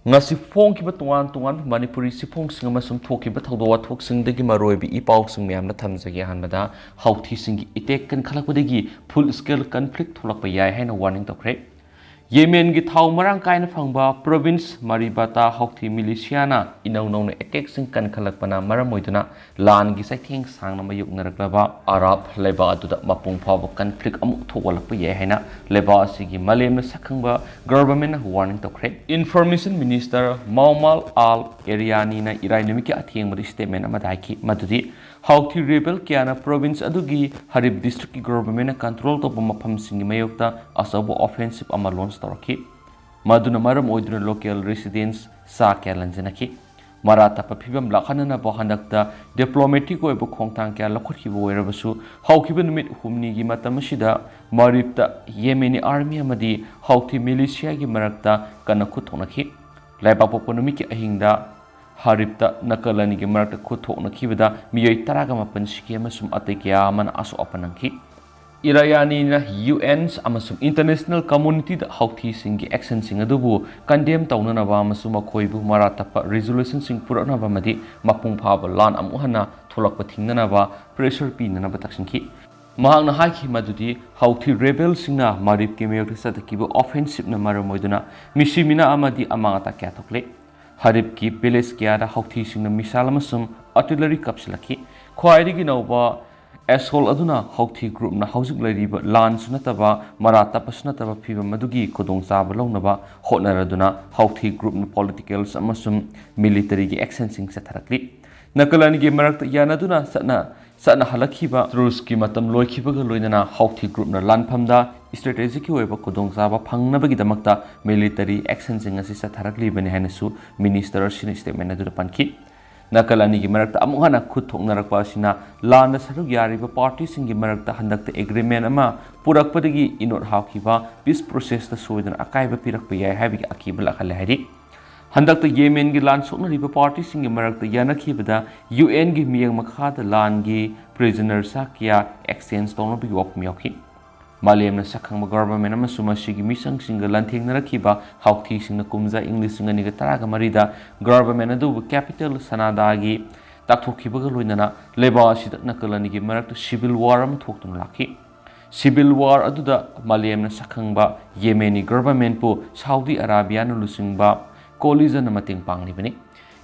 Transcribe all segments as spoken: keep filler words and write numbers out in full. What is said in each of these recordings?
ꯉꯁꯤ ꯐꯣꯡꯈꯤꯕ ꯇꯣꯉꯥꯟ ꯇꯣꯉꯥꯟꯕ ꯃꯅꯤꯄꯨꯔꯤ ꯆꯦꯐꯣꯡꯁꯤꯡ ꯑꯃꯁꯨꯡ ꯊꯣꯛꯈꯤꯕ ꯊꯧꯗꯣꯛ ꯋꯥꯊꯣꯛꯁꯤꯡꯗꯒꯤ ꯃꯔꯨꯑꯣꯏꯕ ꯏ ꯄꯥꯎꯁꯤꯡ ꯃꯌꯥꯝꯅ ꯊꯝꯖꯒꯦ꯫ ꯑꯍꯥꯟꯕꯗ, ꯍꯥꯎꯊꯤꯁꯤꯡꯒꯤ ꯑꯦꯇꯦꯛ ꯀꯟꯈꯠꯂꯛꯄꯗꯒꯤ ꯐꯨꯜ ꯁ꯭ꯀꯦꯜ ꯀꯟꯐ꯭ꯂꯤꯛ ꯊꯣꯛꯂꯛꯄ ꯌꯥꯏ ꯍꯥꯏꯅ ꯋꯥꯔꯅꯤꯡ ꯇꯧꯈ꯭ꯔꯦ꯫ ꯌꯦꯃꯦꯟꯒꯤ ꯊꯥꯎ ꯃꯔꯥꯡ ꯀꯥꯏꯅ ꯐꯪꯕ ꯄ꯭ꯔꯣꯚꯤꯟꯁ ꯃꯔꯤꯕꯇꯥ ꯍꯥꯎꯊꯤ ꯃꯤꯂꯤꯁꯤꯌꯥꯅ ꯏꯅꯧ ꯅꯧꯅ ꯑꯦꯇꯦꯛꯁꯤꯡ ꯀꯟꯈꯠꯂꯛꯄꯅ ꯃꯔꯝ ꯑꯣꯏꯗꯨꯅ ꯂꯥꯟꯒꯤ ꯆꯩꯊꯦꯡ ꯁꯥꯡꯅ ꯃꯥꯌꯣꯛꯅꯔꯛꯂꯕ ꯑꯔꯥꯕ ꯂꯩꯕꯥꯛ ꯑꯗꯨꯗ ꯃꯄꯨꯡ ꯐꯥꯕ ꯀꯟꯐ꯭ꯂꯤꯛ ꯑꯃꯨꯛ ꯊꯣꯛꯍꯜꯂꯛꯄ ꯌꯥꯏ ꯍꯥꯏꯅ ꯂꯩꯕꯥꯛ ꯑꯁꯤꯒꯤ ꯃꯥꯂꯦꯝꯅ ꯁꯛꯈꯪꯕ ꯒꯚꯔꯟꯃꯦꯟꯠꯅ ꯋꯥꯔꯅꯤꯡ ꯇꯧꯈ꯭ꯔꯦ꯫ ꯏꯟꯐꯣꯔꯃꯦꯁꯟ ꯃꯤꯅꯤꯁꯇꯔ ꯃꯥꯎꯃꯥꯜ ꯑꯥꯜ ꯑꯦꯔꯤꯌꯥꯅꯤꯅ ꯏꯔꯥꯏ ꯅꯨꯃꯤꯠꯀꯤ ꯑꯊꯦꯡꯕꯗ ꯁ꯭ꯇꯦꯠꯃꯦꯟꯠ ꯑꯃꯗ ꯍꯥꯏꯈꯤ ꯃꯗꯨꯗꯤ ꯍꯥꯎꯊꯤ ꯔꯦꯕꯦꯜ ꯀꯌꯥꯅ ꯄ꯭ꯔꯣꯚꯤꯟꯁ ꯑꯗꯨꯒꯤ ꯍꯔꯤꯞ ꯗꯤꯁꯇ꯭ꯔꯤꯛꯀꯤ ꯒꯚꯔꯟꯃꯦꯟꯠꯅ ꯀꯟꯇ꯭ꯔꯣꯜ ꯇꯧꯕ ꯃꯐꯝꯁꯤꯡꯒꯤ ꯃꯥꯌꯣꯛꯇ ꯑꯆꯧꯕ ꯑꯣꯐꯦꯟꯁꯤꯞ ꯑꯃ ꯂꯣꯟꯆ ꯇꯧꯔꯛꯈꯤ꯫ ꯃꯗꯨꯅ ꯃꯔꯝ ꯑꯣꯏꯗꯨꯅ ꯂꯣꯀꯦꯜ ꯔꯦꯁꯤꯗꯦꯟꯠꯁ ꯆꯥ ꯀꯌꯥ ꯂꯟꯖꯅꯈꯤ꯫ ꯃꯔꯥ ꯇꯞꯄ ꯐꯤꯕꯝ ꯂꯥꯛꯍꯟꯅꯅꯕ ꯍꯟꯗꯛꯇ ꯗꯤꯄ꯭ꯂꯣꯃꯦꯇꯤꯛ ꯑꯣꯏꯕ ꯈꯣꯡꯊꯥꯡ ꯀꯌꯥ ꯂꯧꯈꯠꯈꯤꯕ ꯑꯣꯏꯔꯕꯁꯨ, ꯍꯧꯈꯤꯕ ꯅꯨꯃꯤꯠ ꯍꯨꯝꯅꯤꯒꯤ ꯃꯇꯝ ꯑꯁꯤꯗ ꯃꯥꯔꯤꯞꯇ ꯌꯦꯃꯦꯅꯤ ꯑꯥꯔꯃꯤ ꯑꯃꯗꯤ ꯍꯥꯎꯊꯤ ꯃꯤꯂꯤꯁꯤꯌꯥꯒꯤ ꯃꯔꯛꯇ ꯀꯟꯅ ꯈꯨꯠ ꯊꯣꯛꯅꯈꯤ꯫ ꯂꯩꯕꯥꯛꯄꯣꯛꯄ ꯅꯨꯃꯤꯠꯀꯤ ꯑꯍꯤꯡꯗ ꯍꯥꯔꯤꯞꯇ ꯅꯥꯀꯜ ꯑꯅꯤꯒꯤ ꯃꯔꯛꯇ ꯈꯨꯠ ꯊꯣꯛꯅꯈꯤꯕꯗ ꯃꯤꯑꯣꯏ ꯇꯔꯥꯒ ꯃꯥꯄꯟ ꯁꯤꯈꯤ ꯑꯃꯁꯨꯡ ꯑꯇꯩ ꯀꯌꯥ ꯑꯃꯅ ꯑꯁꯣꯛ ꯑꯄꯟ ꯅꯪꯈꯤ꯫ ꯏꯔꯥꯌꯥꯅꯤꯅ ꯌꯨ ꯑꯦꯟ ꯑꯃꯁꯨꯡ ꯏꯟꯇꯔꯅꯦꯁꯅꯦꯜ ꯀꯝꯃꯨꯅꯤꯇꯤꯗ ꯍꯥꯎꯊꯤꯁꯤꯡꯒꯤ ꯑꯦꯛꯁꯟꯁꯤꯡ ꯑꯗꯨꯕꯨ ꯀꯟꯗꯦꯝ ꯇꯧꯅꯅꯕ ꯑꯃꯁꯨꯡ ꯃꯈꯣꯏꯕꯨ ꯃꯔꯥ ꯇꯞꯄ ꯔꯤꯖꯣꯂꯨꯁꯟꯁꯤꯡ ꯄꯨꯔꯛꯅꯕ ꯑꯃꯗꯤ ꯃꯄꯨꯡ ꯐꯥꯕ ꯂꯥꯟ ꯑꯃꯨꯛ ꯍꯟꯅ ꯊꯣꯛꯂꯛꯄ ꯊꯤꯡꯅꯅꯕ ꯄ꯭ꯔꯦꯁꯔ ꯄꯤꯅꯅꯕ ꯇꯛꯁꯤꯟꯈꯤ꯫ ꯃꯍꯥꯛꯅ ꯍꯥꯏꯈꯤ ꯃꯗꯨꯗꯤ ꯍꯥꯎꯊꯤ ꯔꯦꯕꯦꯜꯁꯤꯡꯅ ꯃꯥꯔꯤꯞꯀꯤ ꯃꯥꯌꯣꯛꯇ ꯆꯠꯊꯈꯤꯕ ꯑꯣꯐꯦꯟꯁꯤꯞꯅ ꯃꯔꯝ ꯑꯣꯏꯗꯨꯅ ꯃꯤꯁꯤ ꯃꯤꯅꯥ ꯑꯃꯗꯤ ꯑꯃꯥꯡ ꯑꯇꯥ ꯀꯌꯥ ꯊꯣꯛꯂꯦ꯫ ꯍꯔꯤꯞꯀꯤ ꯚꯤꯂꯦꯖ ꯀꯌꯥꯗ ꯍꯥꯎꯊꯤꯁꯤꯡꯅ ꯃꯤꯁꯥꯏꯜ ꯑꯃꯁꯨꯡ ꯑꯥꯔꯇꯤꯂꯔꯤ ꯀꯥꯞꯁꯤꯜꯂꯛꯈꯤ꯫ ꯈ꯭ꯋꯥꯏꯗꯒꯤ ꯅꯧꯕ ꯑꯦꯁꯣꯜ ꯑꯗꯨꯅ ꯍꯥꯎꯊꯤ ꯒ꯭ꯔꯨꯞꯅ ꯍꯧꯖꯤꯛ ꯂꯩꯔꯤꯕ ꯂꯥꯟꯁꯨ ꯅꯠꯇꯕ, ꯃꯔꯥ ꯇꯞꯄꯁꯨ ꯅꯠꯇꯕ ꯐꯤꯚꯝ ꯑꯗꯨꯒꯤ ꯈꯨꯗꯣꯡꯆꯥꯕ ꯂꯧꯅꯕ ꯍꯣꯠꯅꯔꯗꯨꯅ ꯍꯥꯎꯊꯤ ꯒ꯭ꯔꯨꯞꯅ ꯄꯣꯂꯤꯇꯤꯀꯦꯜꯁ ꯑꯃꯁꯨꯡ ꯃꯤꯂꯤꯇꯔꯤꯒꯤ ꯑꯦꯛꯁꯟꯁꯤꯡ ꯆꯠꯊꯔꯛꯂꯤ꯫ ꯅꯥꯀꯜ ꯑꯅꯤꯒꯤ ꯃꯔꯛꯇ ꯌꯥꯅꯗꯨꯅ ꯆꯠꯅ ꯆꯠꯅꯍꯜꯂꯛꯈꯤꯕ ꯇ꯭ꯔꯨꯁꯀꯤ ꯃꯇꯝ ꯂꯣꯏꯈꯤꯕꯒ ꯂꯣꯏꯅꯅ ꯍꯥꯎꯊꯤ ꯒ꯭ꯔꯨꯞꯅ ꯂꯥꯟꯐꯝꯗ ꯏꯁꯇ꯭ꯔꯦꯇꯦꯖꯤꯛꯀꯤ ꯑꯣꯏꯕ ꯈꯨꯗꯣꯡꯆꯥꯕ ꯐꯪꯅꯕꯒꯤꯗꯃꯛꯇ ꯃꯤꯂꯤꯇꯔꯤ ꯑꯦꯛꯁꯟꯁꯤꯡ ꯑꯁꯤ ꯆꯠꯊꯔꯛꯂꯤꯕꯅꯤ ꯍꯥꯏꯅꯁꯨ ꯃꯤꯅꯤꯁꯇꯔ ꯑꯁꯤꯅ ꯁ꯭ꯇꯦꯠꯃꯦꯟ ꯑꯗꯨꯗ ꯄꯟꯈꯤ꯫ ꯅꯥꯀꯜ ꯑꯅꯤꯒꯤ ꯃꯔꯛꯇ ꯑꯃꯨꯛ ꯍꯟꯅ ꯈꯨꯠ ꯊꯣꯛꯅꯔꯛꯄ ꯑꯁꯤꯅ ꯂꯥꯟꯗ ꯁꯔꯨꯛ ꯌꯥꯔꯤꯕ ꯄꯥꯔꯇꯤꯁꯤꯡꯒꯤ ꯃꯔꯛꯇ ꯍꯟꯗꯛꯇ ꯑꯦꯒ꯭ꯔꯤꯃꯦꯟ ꯑꯃ ꯄꯨꯔꯛꯄꯗꯒꯤ ꯏꯅꯣꯠ ꯍꯥꯞꯈꯤꯕ ꯄꯤꯁ ꯄ꯭ꯔꯣꯁꯦꯁꯇ ꯁꯣꯏꯗꯅ ꯑꯀꯥꯏꯕ ꯄꯤꯔꯛꯄ ꯌꯥꯏ ꯍꯥꯏꯕꯒꯤ ꯑꯀꯤꯕ ꯂꯥꯛꯍꯜꯂꯦ ꯍꯥꯏꯔꯤ꯫ ꯍꯟꯗꯛꯇ ꯌꯦꯃꯦꯟꯒꯤ ꯂꯥꯟ ꯁꯣꯛꯅꯔꯤꯕ ꯄꯥꯔꯇꯤꯁꯤꯡꯒꯤ ꯃꯔꯛꯇ ꯌꯥꯅꯈꯤꯕꯗ ꯌꯨ ꯑꯦꯟꯒꯤ ꯃꯤꯠꯌꯦꯡ ꯃꯈꯥꯗ ꯂꯥꯟꯒꯤ ꯄ꯭ꯔꯤꯖꯅꯔ ꯆꯥ ꯀꯌꯥ ꯑꯦꯛꯁꯆꯦꯟꯖ ꯇꯧꯅꯕꯒꯤ ꯋꯥꯐꯝ ꯌꯥꯎꯈꯤ꯫ ꯃꯥꯂꯦꯝꯅ ꯁꯛꯈꯪꯕ ꯒꯚꯔꯟꯃꯦꯟ ꯑꯃꯁꯨꯡ ꯃꯁꯤꯒꯤ ꯃꯤꯁꯪꯁꯤꯡꯒ ꯂꯥꯟꯊꯦꯡꯅꯔꯛꯈꯤꯕ ꯍꯥꯎꯊꯤꯁꯤꯡꯅ ꯀꯨꯝꯖꯥ ꯏꯪ ꯂꯤꯁꯤꯡ ꯑꯅꯤꯒ ꯇꯔꯥꯒ ꯃꯔꯤꯗ ꯒꯚꯔꯟꯃꯦꯟ ꯑꯗꯨꯕꯨ ꯀꯦꯄꯤꯇꯦꯜ ꯁꯅꯥꯗꯥꯒꯤ ꯇꯥꯛꯊꯣꯛꯈꯤꯕꯒ ꯂꯣꯏꯅꯅ ꯂꯩꯕꯥꯛ ꯑꯁꯤꯗ ꯅꯥꯀꯜ ꯑꯅꯤꯒꯤ ꯃꯔꯛꯇ ꯁꯤꯚꯤꯜ ꯋꯥꯔ ꯑꯃ ꯊꯣꯛꯇꯨꯅ ꯂꯥꯛꯈꯤ꯫ ꯁꯤꯚꯤꯜ ꯋꯥꯔ ꯑꯗꯨꯗ ꯃꯥꯂꯦꯝꯅ ꯁꯛꯈꯪꯕ ꯌꯦꯃꯦꯅꯤ ꯒꯚꯔꯟꯃꯦꯟꯕꯨ ꯁꯥꯎꯗꯤ ꯑꯔꯥꯕꯤꯌꯥꯅ ꯂꯨꯆꯤꯡꯕ ꯀꯣꯂꯤꯖꯟꯅ ꯃꯇꯦꯡ ꯄꯥꯡꯂꯤꯕꯅꯤ꯫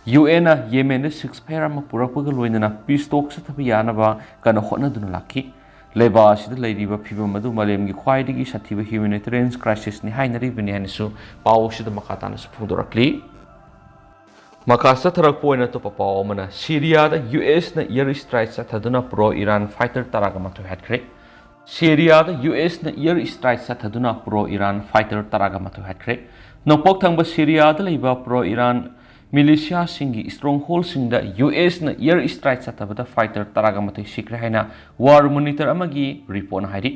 ꯌꯨ ꯑꯦꯟꯅ ꯌꯦꯃꯦꯟꯗ ꯁꯤꯁꯐꯥꯌꯔ ꯑꯃ ꯄꯨꯔꯛꯄꯒ ꯂꯣꯏꯅꯅ ꯄꯤꯁ ꯇꯣꯛ ꯆꯠꯊꯕ ꯌꯥꯅꯕ ꯀꯟꯅ ꯍꯣꯠꯅꯗꯨꯅ ꯂꯥꯛꯈꯤ꯫ ꯂꯩꯕꯥꯛ ꯑꯁꯤꯗ ꯂꯩꯔꯤꯕ ꯐꯤꯚꯝ ꯑꯗꯨ ꯃꯥꯂꯦꯝꯒꯤ ꯈ꯭ꯋꯥꯏꯗꯒꯤ ꯁꯥꯊꯤꯕ ꯍ꯭ꯌꯨꯃꯦꯅꯤꯇꯦꯔꯤꯌꯟ ꯀ꯭ꯔꯥꯏꯁꯤꯁꯅꯤ ꯍꯥꯏꯅꯔꯤꯕꯅꯤ ꯍꯥꯏꯅꯁꯨ ꯄꯥꯎ ꯑꯁꯤꯗ ꯃꯈꯥ ꯇꯥꯅꯁꯨ ꯐꯣꯡꯗꯣꯔꯛꯂꯤ꯫ ꯃꯈꯥ ꯆꯠꯊꯔꯛꯄ ꯑꯣꯏꯅ ꯑꯇꯣꯞꯄ ꯄꯥꯎ ꯑꯃꯅ, ꯁꯤꯔꯤꯌꯥꯗ ꯌꯨ ꯑꯦꯁꯅ ꯏꯌꯔ ꯏꯁꯇ꯭ꯔꯥꯏꯛ ꯆꯠꯊꯗꯨꯅ ꯄ꯭ꯔꯣ ꯏꯔꯥꯟ ꯐꯥꯏꯇꯔ ꯇꯔꯥꯒ ꯃꯥꯊꯣꯏ ꯍꯥꯠꯈ꯭ꯔꯦ꯫ ꯁꯤꯔꯤꯌꯥꯗ ꯌꯨ ꯑꯦꯁꯅ ꯏꯌꯔ ꯏꯁꯇ꯭ꯔꯥꯏꯛ ꯆꯠꯊꯗꯨꯅ ꯄ꯭ꯔꯣ ꯏꯔꯥꯟ ꯐꯥꯏꯇꯔ ꯇꯔꯥꯒ ꯃꯥꯊꯣꯏ ꯍꯥꯠꯈ꯭ꯔꯦ꯫ ꯅꯣꯡꯄꯣꯛ ꯊꯪꯕ ꯁꯤꯔꯤꯌꯥꯗ ꯂꯩꯕ ꯄ꯭ꯔꯣ ꯏꯔꯥꯟ ꯃꯤꯂꯤꯁꯤꯌꯥꯁꯤꯡꯒꯤ ꯏꯁꯇ꯭ꯔꯣꯡꯍꯣꯜꯁꯤꯡꯗ ꯌꯨ ꯑꯦꯁꯅ ꯏꯌꯔ ꯏꯁꯇ꯭ꯔꯥꯏꯛ ꯆꯠꯊꯕꯗ ꯐꯥꯏꯇꯔ ꯇꯔꯥꯒ ꯃꯥꯊꯣꯏ ꯁꯤꯈ꯭ꯔꯦ ꯍꯥꯏꯅ ꯋꯥꯔ ꯃꯣꯅꯤꯇꯔ ꯑꯃꯒꯤ ꯔꯤꯄꯣꯔꯠꯅ ꯍꯥꯏꯔꯤ꯫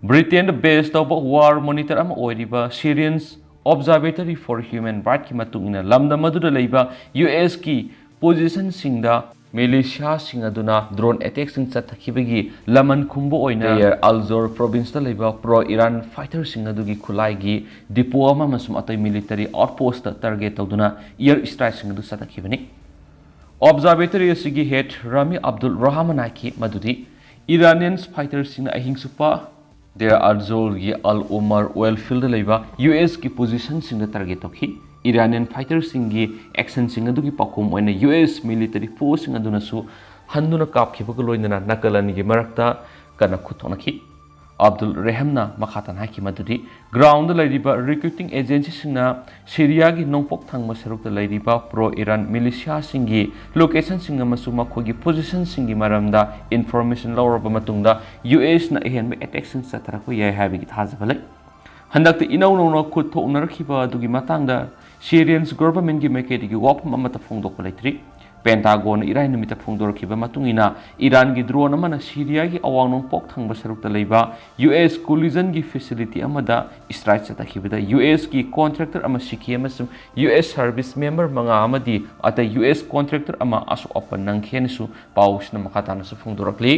ꯕ꯭ꯔꯤꯇꯦꯟꯗ ꯕꯦꯁ ꯇꯧꯕ ꯋꯥꯔ ꯃꯣꯅꯤꯇꯔ ꯑꯃ ꯑꯣꯏꯔꯤꯕ ꯁꯤꯔꯤꯌꯟꯁ ꯑꯣꯕꯖꯥꯔꯕꯦꯇꯔꯤ ꯐꯣꯔ ꯍ꯭ꯌꯨꯃꯦꯟ ꯔꯥꯏꯠꯀꯤ ꯃꯇꯨꯡ ꯏꯟꯅ, ꯂꯝꯗꯝ ꯑꯗꯨꯗ ꯂꯩꯕ ꯌꯨ ꯑꯦꯁꯀꯤ ꯄꯣꯖꯤꯁꯟꯁꯤꯡꯗ ꯃꯤꯂꯤꯁꯤꯌꯥꯁꯤꯡ ꯑꯗꯨꯅ ꯗ꯭ꯔꯣꯟ ꯑꯦꯇꯦꯛꯁꯤꯡ ꯆꯠꯊꯈꯤꯕꯒꯤ ꯂꯃꯟ ꯈꯨꯝꯕ ꯑꯣꯏꯅ ꯗꯦꯌꯔ ꯑꯜꯖꯣꯔ ꯄ꯭ꯔꯣꯚꯤꯟꯁꯇ ꯂꯩꯕ ꯄ꯭ꯔꯣ ꯏꯔꯥꯟ ꯐꯥꯏꯇꯔꯁꯤꯡ ꯑꯗꯨꯒꯤ ꯈꯨꯠꯂꯥꯏꯒꯤ ꯗꯤꯄꯣ ꯑꯃ ꯑꯃꯁꯨꯡ ꯑꯇꯩ ꯃꯤꯂꯤꯇꯔꯤ ꯑꯥꯎꯠꯄꯣꯁꯇ ꯇꯥꯔꯒꯦꯠ ꯇꯧꯗꯨꯅ ꯏꯌꯔ ꯏꯁꯇ꯭ꯔꯥꯏꯛꯁꯤꯡ ꯑꯗꯨ ꯆꯠꯊꯈꯤꯕꯅꯤ꯫ ꯑꯣꯕꯖꯥꯔꯕꯦꯇꯔꯤ ꯑꯁꯤꯒꯤ ꯍꯦꯗ ꯔꯥꯃꯤ ꯑꯕꯗꯨꯜ ꯔꯍꯥꯃꯟ ꯍꯥꯏꯈꯤ ꯃꯗꯨꯗꯤ ꯏꯔꯥꯅꯤꯌꯟ ꯐꯥꯏꯇꯔꯁꯤꯡꯅ ꯑꯍꯤꯡ ꯆꯨꯞꯄ ꯗꯦꯔ ꯑꯜꯖꯣꯔꯒꯤ ꯑꯜ ꯎꯃꯔ ꯑꯣꯏꯜ ꯐꯤꯜꯗ ꯂꯩꯕ ꯌꯨ ꯑꯦꯁꯀꯤ ꯄꯣꯖꯤꯁꯟꯁꯤꯡꯗ ꯇꯥꯔꯒꯦꯠ ꯇꯧꯈꯤ꯫ ꯏꯔꯥꯅꯤꯌꯟ ꯐꯥꯏꯇꯔꯁꯤꯡꯒꯤ ꯑꯦꯛꯁꯟꯁꯤꯡ ꯑꯗꯨꯒꯤ ꯄꯥꯎꯈꯨꯝ ꯑꯣꯏꯅ ꯌꯨ ꯑꯦꯁ ꯃꯤꯂꯤꯇꯔꯤ ꯐꯣꯔꯁꯁꯤꯡ ꯑꯗꯨꯅꯁꯨ ꯍꯟꯗꯨꯅ ꯀꯥꯞꯈꯤꯕꯒ ꯂꯣꯏꯅꯅ ꯅꯥꯀꯜ ꯑꯅꯤꯒꯤ ꯃꯔꯛꯇ ꯀꯟꯅ ꯈꯨꯠ ꯊꯣꯛꯅꯈꯤ꯫ ꯑꯕꯗꯨꯜ ꯔꯦꯍꯝꯅ ꯃꯈꯥ ꯇꯥꯅ ꯍꯥꯏꯈꯤ ꯃꯗꯨꯗꯤ ꯒ꯭ꯔꯥꯎꯟꯗ ꯂꯩꯔꯤꯕ ꯔꯤꯀ꯭ꯔꯨꯇꯤꯡ ꯑꯦꯖꯦꯟꯁꯤꯁꯤꯡꯅ ꯁꯤꯔꯤꯌꯥꯒꯤ ꯅꯣꯡꯄꯣꯛ ꯊꯪꯕ ꯁꯔꯨꯛꯇ ꯂꯩꯔꯤꯕ ꯄ꯭ꯔꯣ ꯏꯔꯥꯟ ꯃꯤꯂꯤꯁꯤꯌꯥꯁꯤꯡꯒꯤ ꯂꯣꯀꯦꯁꯟꯁꯤꯡ ꯑꯃꯁꯨꯡ ꯃꯈꯣꯏꯒꯤ ꯄꯣꯖꯤꯁꯟꯁꯤꯡꯒꯤ ꯃꯔꯝꯗ ꯏꯟꯐꯣꯔꯃꯦꯁꯟ ꯂꯧꯔꯕ ꯃꯇꯨꯡꯗ ꯌꯨ ꯑꯦꯁꯅ ꯑꯍꯦꯟꯕ ꯑꯦꯇꯦꯛꯁꯤꯡ ꯆꯠꯊꯔꯛꯄ ꯌꯥꯏ ꯍꯥꯏꯕꯒꯤ ꯊꯥꯖꯕ ꯂꯩ꯫ ꯍꯟꯗꯛꯇ ꯏꯅꯧ ꯅꯧꯅ ꯈꯨꯠ ꯊꯣꯛꯅꯔꯛꯈꯤꯕ ꯑꯗꯨꯒꯤ ꯃꯇꯥꯡꯗ ꯁꯤꯔꯤꯌꯟꯁ ꯒꯣꯚꯔꯟꯃꯦꯟꯒꯤ ꯃꯥꯏꯀꯩꯗꯒꯤ ꯋꯥꯐꯝ ꯑꯃꯠꯇ ꯐꯣꯡꯗꯣꯛꯄ ꯂꯩꯇ꯭ꯔꯤ꯫ ꯄꯦꯟꯇꯥꯒꯣꯟꯅ ꯏꯔꯥꯏ ꯅꯨꯃꯤꯠꯇ ꯐꯣꯡꯗꯣꯔꯛꯈꯤꯕ ꯃꯇꯨꯡ ꯏꯟꯅ, ꯏꯔꯥꯟꯒꯤ ꯗ꯭ꯔꯣꯟ ꯑꯃꯅ ꯁꯤꯔꯤꯌꯥꯒꯤ ꯑꯋꯥꯡ ꯅꯣꯡꯄꯣꯛ ꯊꯪꯕ ꯁꯔꯨꯛꯇ ꯂꯩꯕ ꯌꯨ ꯑꯦꯁ ꯀꯣꯂꯤꯖꯟꯒꯤ ꯐꯦꯁꯤꯂꯤꯇꯤ ꯑꯃꯗ ꯏꯁꯇ꯭ꯔꯥꯏꯛ ꯆꯠꯊꯈꯤꯕꯗ ꯌꯨ ꯑꯦꯁꯀꯤ ꯀꯣꯟꯇ꯭ꯔꯦꯛꯇꯔ ꯑꯃ ꯁꯤꯈꯤ ꯑꯃꯁꯨꯡ ꯌꯨ ꯑꯦꯁ ꯁꯔꯚꯤꯁ ꯃꯦꯝꯕꯔ ꯃꯉꯥ ꯑꯃꯗꯤ ꯑꯇꯩ ꯌꯨ ꯑꯦꯁ ꯀꯣꯟꯇ꯭ꯔꯦꯛꯇꯔ ꯑꯃ ꯑꯁꯣꯛ ꯑꯄꯟ ꯅꯪꯈꯤ ꯍꯥꯏꯅꯁꯨ ꯄꯥꯎꯁꯤꯅ ꯃꯈꯥ ꯇꯥꯅꯁꯨ ꯐꯣꯡꯗꯣꯔꯛꯂꯤ꯫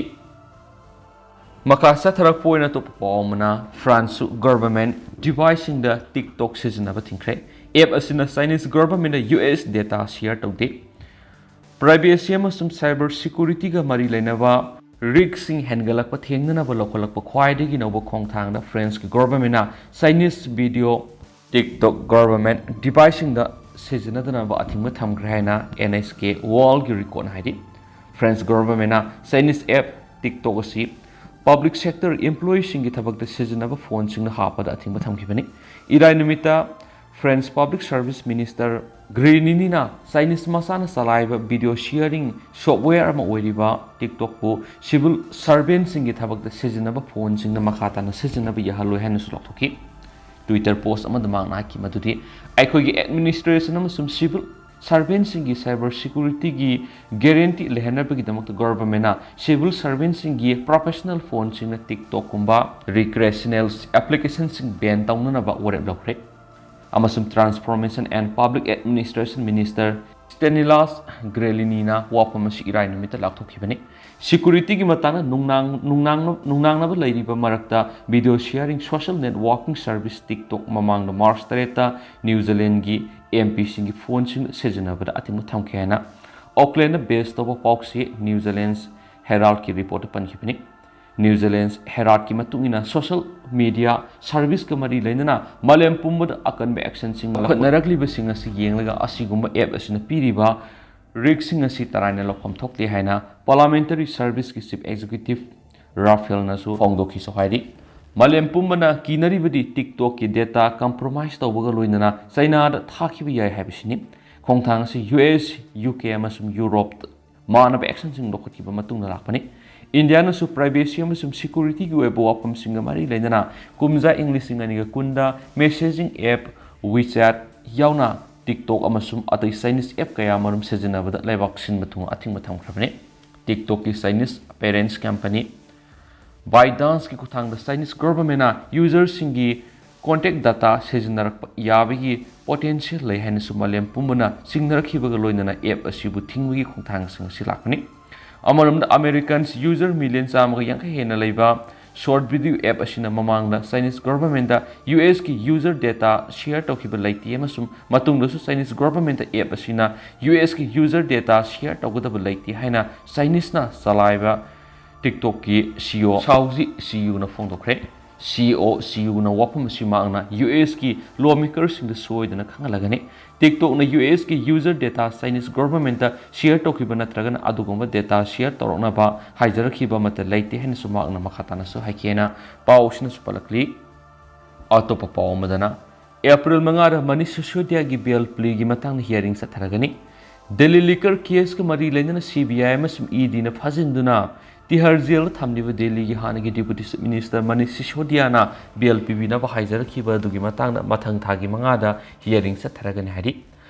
ꯃꯈꯥ ꯆꯠꯊꯔꯛꯄ ꯑꯣꯏꯅ ꯑꯇꯣꯞꯄ ꯄꯥꯎ ꯑꯃꯅ, ꯐ꯭ꯔꯥꯟꯁꯁꯨ ꯒꯚꯔꯟꯃꯦꯟꯠ ꯗꯤꯚꯥꯏꯁꯁꯤꯡꯗ TikTok ꯁꯤꯖꯤꯟꯅꯕ ꯊꯤꯡꯈ꯭ꯔꯦ꯫ ꯑꯦꯞ ꯑꯁꯤꯅ ꯆꯥꯏꯅꯤꯁ ꯒꯚꯔꯟꯃꯦꯟꯠꯅ ꯌꯨ ꯑꯦꯁ ꯗꯦꯇꯥ ꯁꯤꯌꯔ ꯇꯧꯗꯦ꯫ ꯄ꯭ꯔꯥꯏꯚꯦꯁꯤ ꯑꯃꯁꯨꯡ ꯁꯥꯏꯕꯔ ꯁꯦꯀ꯭ꯌꯨꯔꯤꯇꯤꯒ ꯃꯔꯤ ꯂꯩꯅꯕ ꯔꯤꯛꯁꯁꯤꯡ ꯍꯦꯟꯒꯠꯂꯛꯄ ꯊꯦꯡꯅꯅꯕ ꯂꯧꯈꯠꯂꯛꯄ ꯈ꯭ꯋꯥꯏꯗꯒꯤ ꯅꯧꯕ ꯈꯣꯡꯊꯥꯡꯗ ꯐ꯭ꯔꯦꯟꯁꯀꯤ ꯒꯚꯔꯟꯃꯦꯟꯠꯅ ꯆꯥꯏꯅꯤꯁ ꯚꯤꯗꯤꯑꯣ TikTok ꯒꯚꯔꯟꯃꯦꯟꯠ ꯗꯤꯚꯥꯏꯁꯁꯤꯡꯗ ꯁꯤꯖꯤꯟꯅꯗꯅꯕ ꯑꯊꯤꯡꯕ ꯊꯝꯈ꯭ꯔꯦ ꯍꯥꯏꯅ ꯑꯦꯟ ꯑꯩꯆ ꯀꯦ ꯋꯥꯔꯜꯒꯤ ꯔꯤꯀꯣꯔꯠꯅ ꯍꯥꯏꯔꯤ꯫ ꯐ꯭ꯔꯦꯟꯁ ꯒꯚꯔꯟꯃꯦꯟꯠꯅ ꯆꯥꯏꯅꯤꯁ ꯑꯦꯞ TikTok ꯑꯁꯤ ꯄꯕ꯭ꯂꯤꯛ ꯁꯦꯛꯇꯔ ꯏꯝꯄ꯭ꯂꯣꯌꯤꯁꯤꯡꯒꯤ ꯊꯕꯛꯇ ꯁꯤꯖꯤꯟꯅꯕ ꯐꯣꯟꯁꯤꯡꯗ ꯍꯥꯞꯄꯗ ꯑꯊꯤꯡꯕ ꯊꯝꯈꯤꯕꯅꯤ꯫ ꯏꯔꯥꯏ ꯅꯨꯃꯤꯠꯇ ꯐ꯭ꯔꯦꯟꯁ ꯄꯕ꯭ꯂꯤꯛ ꯁꯔꯚꯤꯁ ꯃꯤꯅꯤꯁꯇꯔ ꯒ꯭ꯔꯦꯂꯤꯅꯤꯅ ꯆꯥꯏꯅꯤꯁ ꯃꯆꯥꯅ ꯆꯂꯥꯏꯕ ꯚꯤꯗꯤꯑꯣ ꯁꯤꯌꯔꯤꯡ ꯁꯣꯐꯋꯦꯌꯔ ꯑꯃ ꯑꯣꯏꯔꯤꯕ TikTokꯄꯨ ꯁꯤꯚꯤꯜ ꯁꯔꯚꯦꯟꯠꯁꯤꯡꯒꯤ ꯊꯕꯛꯇ ꯁꯤꯖꯤꯟꯅꯕ ꯐꯣꯟꯁꯤꯡꯗ ꯃꯈꯥ ꯇꯥꯅ ꯁꯤꯖꯤꯟꯅꯕ ꯌꯥꯍꯜꯂꯣꯏ ꯍꯥꯏꯅꯁꯨ ꯂꯥꯎꯊꯣꯛꯈꯤ꯫ ꯇ꯭ꯋꯤꯇꯔ ꯄꯣꯁ ꯑꯃꯗ ꯃꯍꯥꯛꯅ ꯍꯥꯏꯈꯤ ꯃꯗꯨꯗꯤ, "ꯑꯩꯈꯣꯏꯒꯤ ꯑꯦꯗꯃꯤꯅꯤꯁꯇ꯭ꯔꯦꯁꯟ ꯑꯃꯁꯨꯡ ꯁꯤꯚꯤꯜ ꯁꯔꯚꯦꯟꯠꯁꯤꯡꯒꯤ ꯁꯥꯏꯕꯔ ꯁꯦꯀ꯭ꯌꯨꯔꯤꯇꯤꯒꯤ ꯒꯦꯔꯦꯟꯇꯤ ꯂꯩꯍꯟꯅꯕꯒꯤꯗꯃꯛꯇ ꯒꯚꯔꯟꯃꯦꯟꯠꯅ ꯁꯤꯚꯤꯜ ꯁꯔꯚꯦꯟꯠꯁꯤꯡꯒꯤ ꯄ꯭ꯔꯣꯐꯦꯁꯅꯦꯜ ꯐꯣꯟꯁꯤꯡꯅ TikTokꯀꯨꯝꯕ ꯔꯤꯀ꯭ꯔꯦꯁꯅꯦꯜ ꯑꯦꯄ꯭ꯂꯤꯀꯦꯁꯟꯁꯤꯡ ꯕꯦꯟ ꯇꯧꯅꯅꯕ ꯋꯥꯔꯦꯞ ꯂꯧꯈ꯭ꯔꯦ", ꯑꯃꯁꯨꯡ transformation and public administration minister Stanislas ꯒ꯭ꯔꯦꯂꯤꯅꯤꯅ ꯋꯥꯐꯝ ꯑꯁꯤ ꯏꯔꯥꯏ ꯅꯨꯃꯤꯠꯇ ꯂꯥꯎꯊꯣꯛꯈꯤꯕꯅꯤ꯫ ꯁꯦꯀ꯭ꯌꯨꯔꯤꯇꯤꯒꯤ ꯃꯇꯥꯡꯗ ꯅꯨꯡꯅꯥꯡ-, ꯅꯨꯡꯅꯥꯡꯅ-, ꯅꯨꯡꯅꯥꯡꯅꯕ ꯂꯩꯔꯤꯕ ꯃꯔꯛꯇ, video sharing social networking service TikTok ꯃꯃꯥꯡꯗ ꯃꯥꯔꯆ ꯇꯔꯦꯠꯇ ꯅ꯭ꯌꯨ ꯖꯤꯂꯦꯟꯒꯤ ꯑꯦꯝ ꯄꯤꯁꯤꯡꯒꯤ ꯐꯣꯟꯁꯤꯡ ꯁꯤꯖꯤꯟꯅꯕꯗ ꯑꯊꯤꯡꯕ ꯊꯝꯈꯤ ꯍꯥꯏꯅ ꯑꯣꯛꯂꯦꯟꯗ ꯕꯦꯁ ꯇꯧꯕ ꯄꯥꯎꯆꯦ ꯅ꯭ꯌꯨ ꯖꯤꯂꯦꯟꯁ ꯍꯦꯔꯥꯜꯗꯀꯤ ꯔꯤꯄꯣꯔꯠꯇ ꯄꯟꯈꯤꯕꯅꯤ꯫ ꯅ꯭ꯌꯨ ꯖꯤꯂꯦꯟꯁ ꯍꯦꯔꯥꯜꯗꯀꯤ ꯃꯇꯨꯡ ꯏꯟꯅ, ꯁꯣꯁꯤꯌꯦꯜ ꯃꯤꯗꯤꯌꯥ ꯁꯔꯚꯤꯁꯁꯀ ꯃꯔꯤ ꯂꯩꯅꯅ ꯃꯥꯂꯦꯝ ꯄꯨꯝꯕꯗ ꯑꯀꯟꯕ ꯑꯦꯛꯁꯟꯁꯤꯡ ꯂꯧꯈꯠꯅꯔꯛꯂꯤꯕꯁꯤꯡ ꯑꯁꯤ ꯌꯦꯡꯂꯒ, ꯑꯁꯤꯒꯨꯝꯕ ꯑꯦꯞ ꯑꯁꯤꯅ ꯄꯤꯔꯤꯕ ꯔꯤꯛꯁꯁꯤꯡ ꯑꯁꯤ ꯇꯔꯥꯏꯅ ꯂꯧꯐꯝ ꯊꯣꯛꯇꯦ ꯍꯥꯏꯅ ꯄꯥꯔꯂꯤꯌꯥꯃꯦꯟꯇꯔꯤ ꯁꯔꯚꯤꯁꯀꯤ ꯆꯤꯐ ꯑꯦꯛꯖꯤꯀ꯭ꯌꯨꯇꯤꯚ ꯔꯥꯐꯦꯜꯅꯁꯨ ꯐꯣꯡꯗꯣꯛꯈꯤꯁꯨ ꯍꯥꯏꯔꯤ꯫ ꯃꯥꯂꯦꯝ ꯄꯨꯝꯕꯅ ꯀꯤꯅꯔꯤꯕꯗꯤ TikTokꯀꯤ ꯗꯦꯇꯥ ꯀꯝꯄ꯭ꯔꯣꯃꯥꯏꯖ ꯇꯧꯕꯒ ꯂꯣꯏꯅꯅ ꯆꯥꯏꯅꯥꯗ ꯊꯥꯈꯤꯕ ꯌꯥꯏ ꯍꯥꯏꯕꯁꯤꯅꯤ꯫ ꯈꯣꯡꯊꯥꯡ ꯑꯁꯤ ꯌꯨ ꯑꯦꯁ, ꯌꯨ ꯀꯦ ꯑꯃꯁꯨꯡ ꯌꯨꯔꯣꯞꯇ ꯃꯥꯟꯅꯕ ꯑꯦꯛꯁꯟꯁꯤꯡ ꯂꯧꯈꯠꯈꯤꯕ ꯃꯇꯨꯡꯗ ꯂꯥꯛꯄꯅꯤ꯫ ꯏꯟꯗꯤꯌꯥꯅꯁꯨ ꯄ꯭ꯔꯥꯏꯚꯦꯁꯤ ꯑꯃꯁꯨꯡ ꯁꯦꯀ꯭ꯌꯨꯔꯤꯇꯤꯒꯤ ꯑꯣꯏꯕ ꯋꯥꯐꯝꯁꯤꯡꯒ ꯃꯔꯤ ꯂꯩꯅꯅ ꯀꯨꯝꯖꯥ ꯏꯪ ꯂꯤꯁꯤꯡ ꯑꯅꯤꯒ ꯀꯨꯟꯗ ꯃꯦꯁꯦꯖꯤꯡ ꯑꯦꯞ WeChat ꯌꯥꯎꯅ TikTok ꯑꯃꯁꯨꯡ ꯑꯇꯩ ꯆꯥꯏꯅꯤꯁ ꯑꯦꯞ ꯀꯌꯥ ꯑꯃꯔꯣꯝ ꯁꯤꯖꯤꯟꯅꯕꯗ ꯂꯩꯕꯥꯛ ꯁꯤꯟꯕ ꯊꯨꯡꯅ ꯑꯊꯤꯡꯕ ꯊꯝꯈ꯭ꯔꯕꯅꯤ꯫ TikTokꯀꯤ ꯆꯥꯏꯅꯤꯁ ꯄꯦꯔꯦꯟꯠꯁ ꯀꯝꯄꯅꯤ ByteDanceꯀꯤ ꯈꯨꯠꯊꯥꯡꯗ ꯆꯥꯏꯅꯤꯁ ꯒꯚꯔꯟꯃꯦꯟꯠꯅ ꯌꯨꯖꯔꯁꯤꯡꯒꯤ ꯀꯣꯟꯇꯦꯛ ꯗꯥꯇꯥ ꯁꯤꯖꯤꯟꯅꯔꯛꯄ ꯌꯥꯕꯒꯤ ꯄꯣꯇꯦꯟꯁꯤꯌꯦꯜ ꯂꯩ ꯍꯥꯏꯅꯁꯨ ꯃꯥꯂꯦꯝ ꯄꯨꯝꯕꯅ ꯆꯤꯡꯅꯔꯛꯈꯤꯕꯒ ꯂꯣꯏꯅꯅ ꯑꯦꯞ ꯑꯁꯤꯕꯨ ꯊꯤꯡꯕꯒꯤ ꯈꯣꯡꯊꯥꯡꯁꯤꯡ ꯑꯁꯤ ꯂꯥꯛꯄꯅꯤ꯫ ꯑꯃꯔꯣꯝꯗ, Americans user million ꯆꯥꯝꯃꯒ ꯌꯥꯡꯈꯩ ꯍꯦꯟꯅ ꯂꯩꯕ short video app ꯑꯁꯤꯅ ꯃꯃꯥꯡꯗ Chinese governmentꯇ USꯀꯤ user data share ꯇꯧꯈꯤꯕ ꯂꯩꯇꯦ ꯑꯃꯁꯨꯡ ꯃꯇꯨꯡꯗꯁꯨ Chinese governmentꯇ app ꯑꯁꯤꯅ USꯀꯤ user data share ꯇꯧꯒꯗꯕ ꯂꯩꯇꯦ ꯍꯥꯏꯅ Chineseꯅ ꯆꯂꯥꯏꯕ TikTokꯀꯤ CEO Shao Zi Chiyuna ꯐꯣꯡꯗꯣꯛꯈ꯭ꯔꯦ꯫ CEO Chiyuna ꯋꯥꯐꯝ ꯑꯁꯤ ꯃꯍꯥꯛꯅ USꯀꯤ lawmakerꯁꯤꯡꯗ ꯁꯣꯏꯗꯅ ꯈꯪꯍꯜꯂꯒꯅꯤ꯫ TikTokꯅ USꯀꯤ user data Chinese governmentꯇ share ꯇꯧꯈꯤꯕ ꯅꯠꯇ꯭ꯔꯒꯅ ꯑꯗꯨꯒꯨꯝꯕ data share ꯇꯧꯔꯛꯅꯕ ꯍꯥꯏꯖꯔꯛꯈꯤꯕ ꯑꯃꯠꯇ ꯂꯩꯇꯦ ꯍꯥꯏꯅꯁꯨ ꯃꯍꯥꯛꯅ ꯃꯈꯥ ꯇꯥꯅꯁꯨ ꯍꯥꯏꯈꯤꯑꯅ ꯄꯥꯎ ꯑꯁꯤꯅꯁꯨ ꯄꯜꯂꯛꯂꯤ꯫ ꯑꯇꯣꯞꯄ ꯄꯥꯎ ꯑꯃꯗꯅ, April ꯃꯉꯥꯗ Manish Sisodiaꯒꯤ bail pleaꯒꯤ ꯃꯇꯥꯡꯗ hearing ꯆꯠꯊꯔꯒꯅꯤ꯫ Delhi liquor caseꯀ ꯃꯔꯤ ꯂꯩꯅꯅ CBI ꯑꯃꯁꯨꯡ EDꯅ ꯐꯥꯖꯤꯟꯗꯨꯅ ꯇꯤꯍꯥꯔ jailꯗ ꯊꯝꯂꯤꯕ ꯗꯦꯜꯂꯤꯒꯤ ꯍꯥꯟꯅꯒꯤ Deputy Chief Minister Manish Sisodiaꯅ bail ꯄꯤꯕꯤꯅꯕ ꯍꯥꯏꯖꯔꯛꯈꯤꯕ ꯑꯗꯨꯒꯤ ꯃꯇꯥꯡꯗ ꯃꯊꯪ ꯊꯥꯒꯤ ꯃꯉꯥꯗ hearing ꯆꯠꯊꯔꯒꯅꯤ ꯍꯥꯏꯔꯤ꯫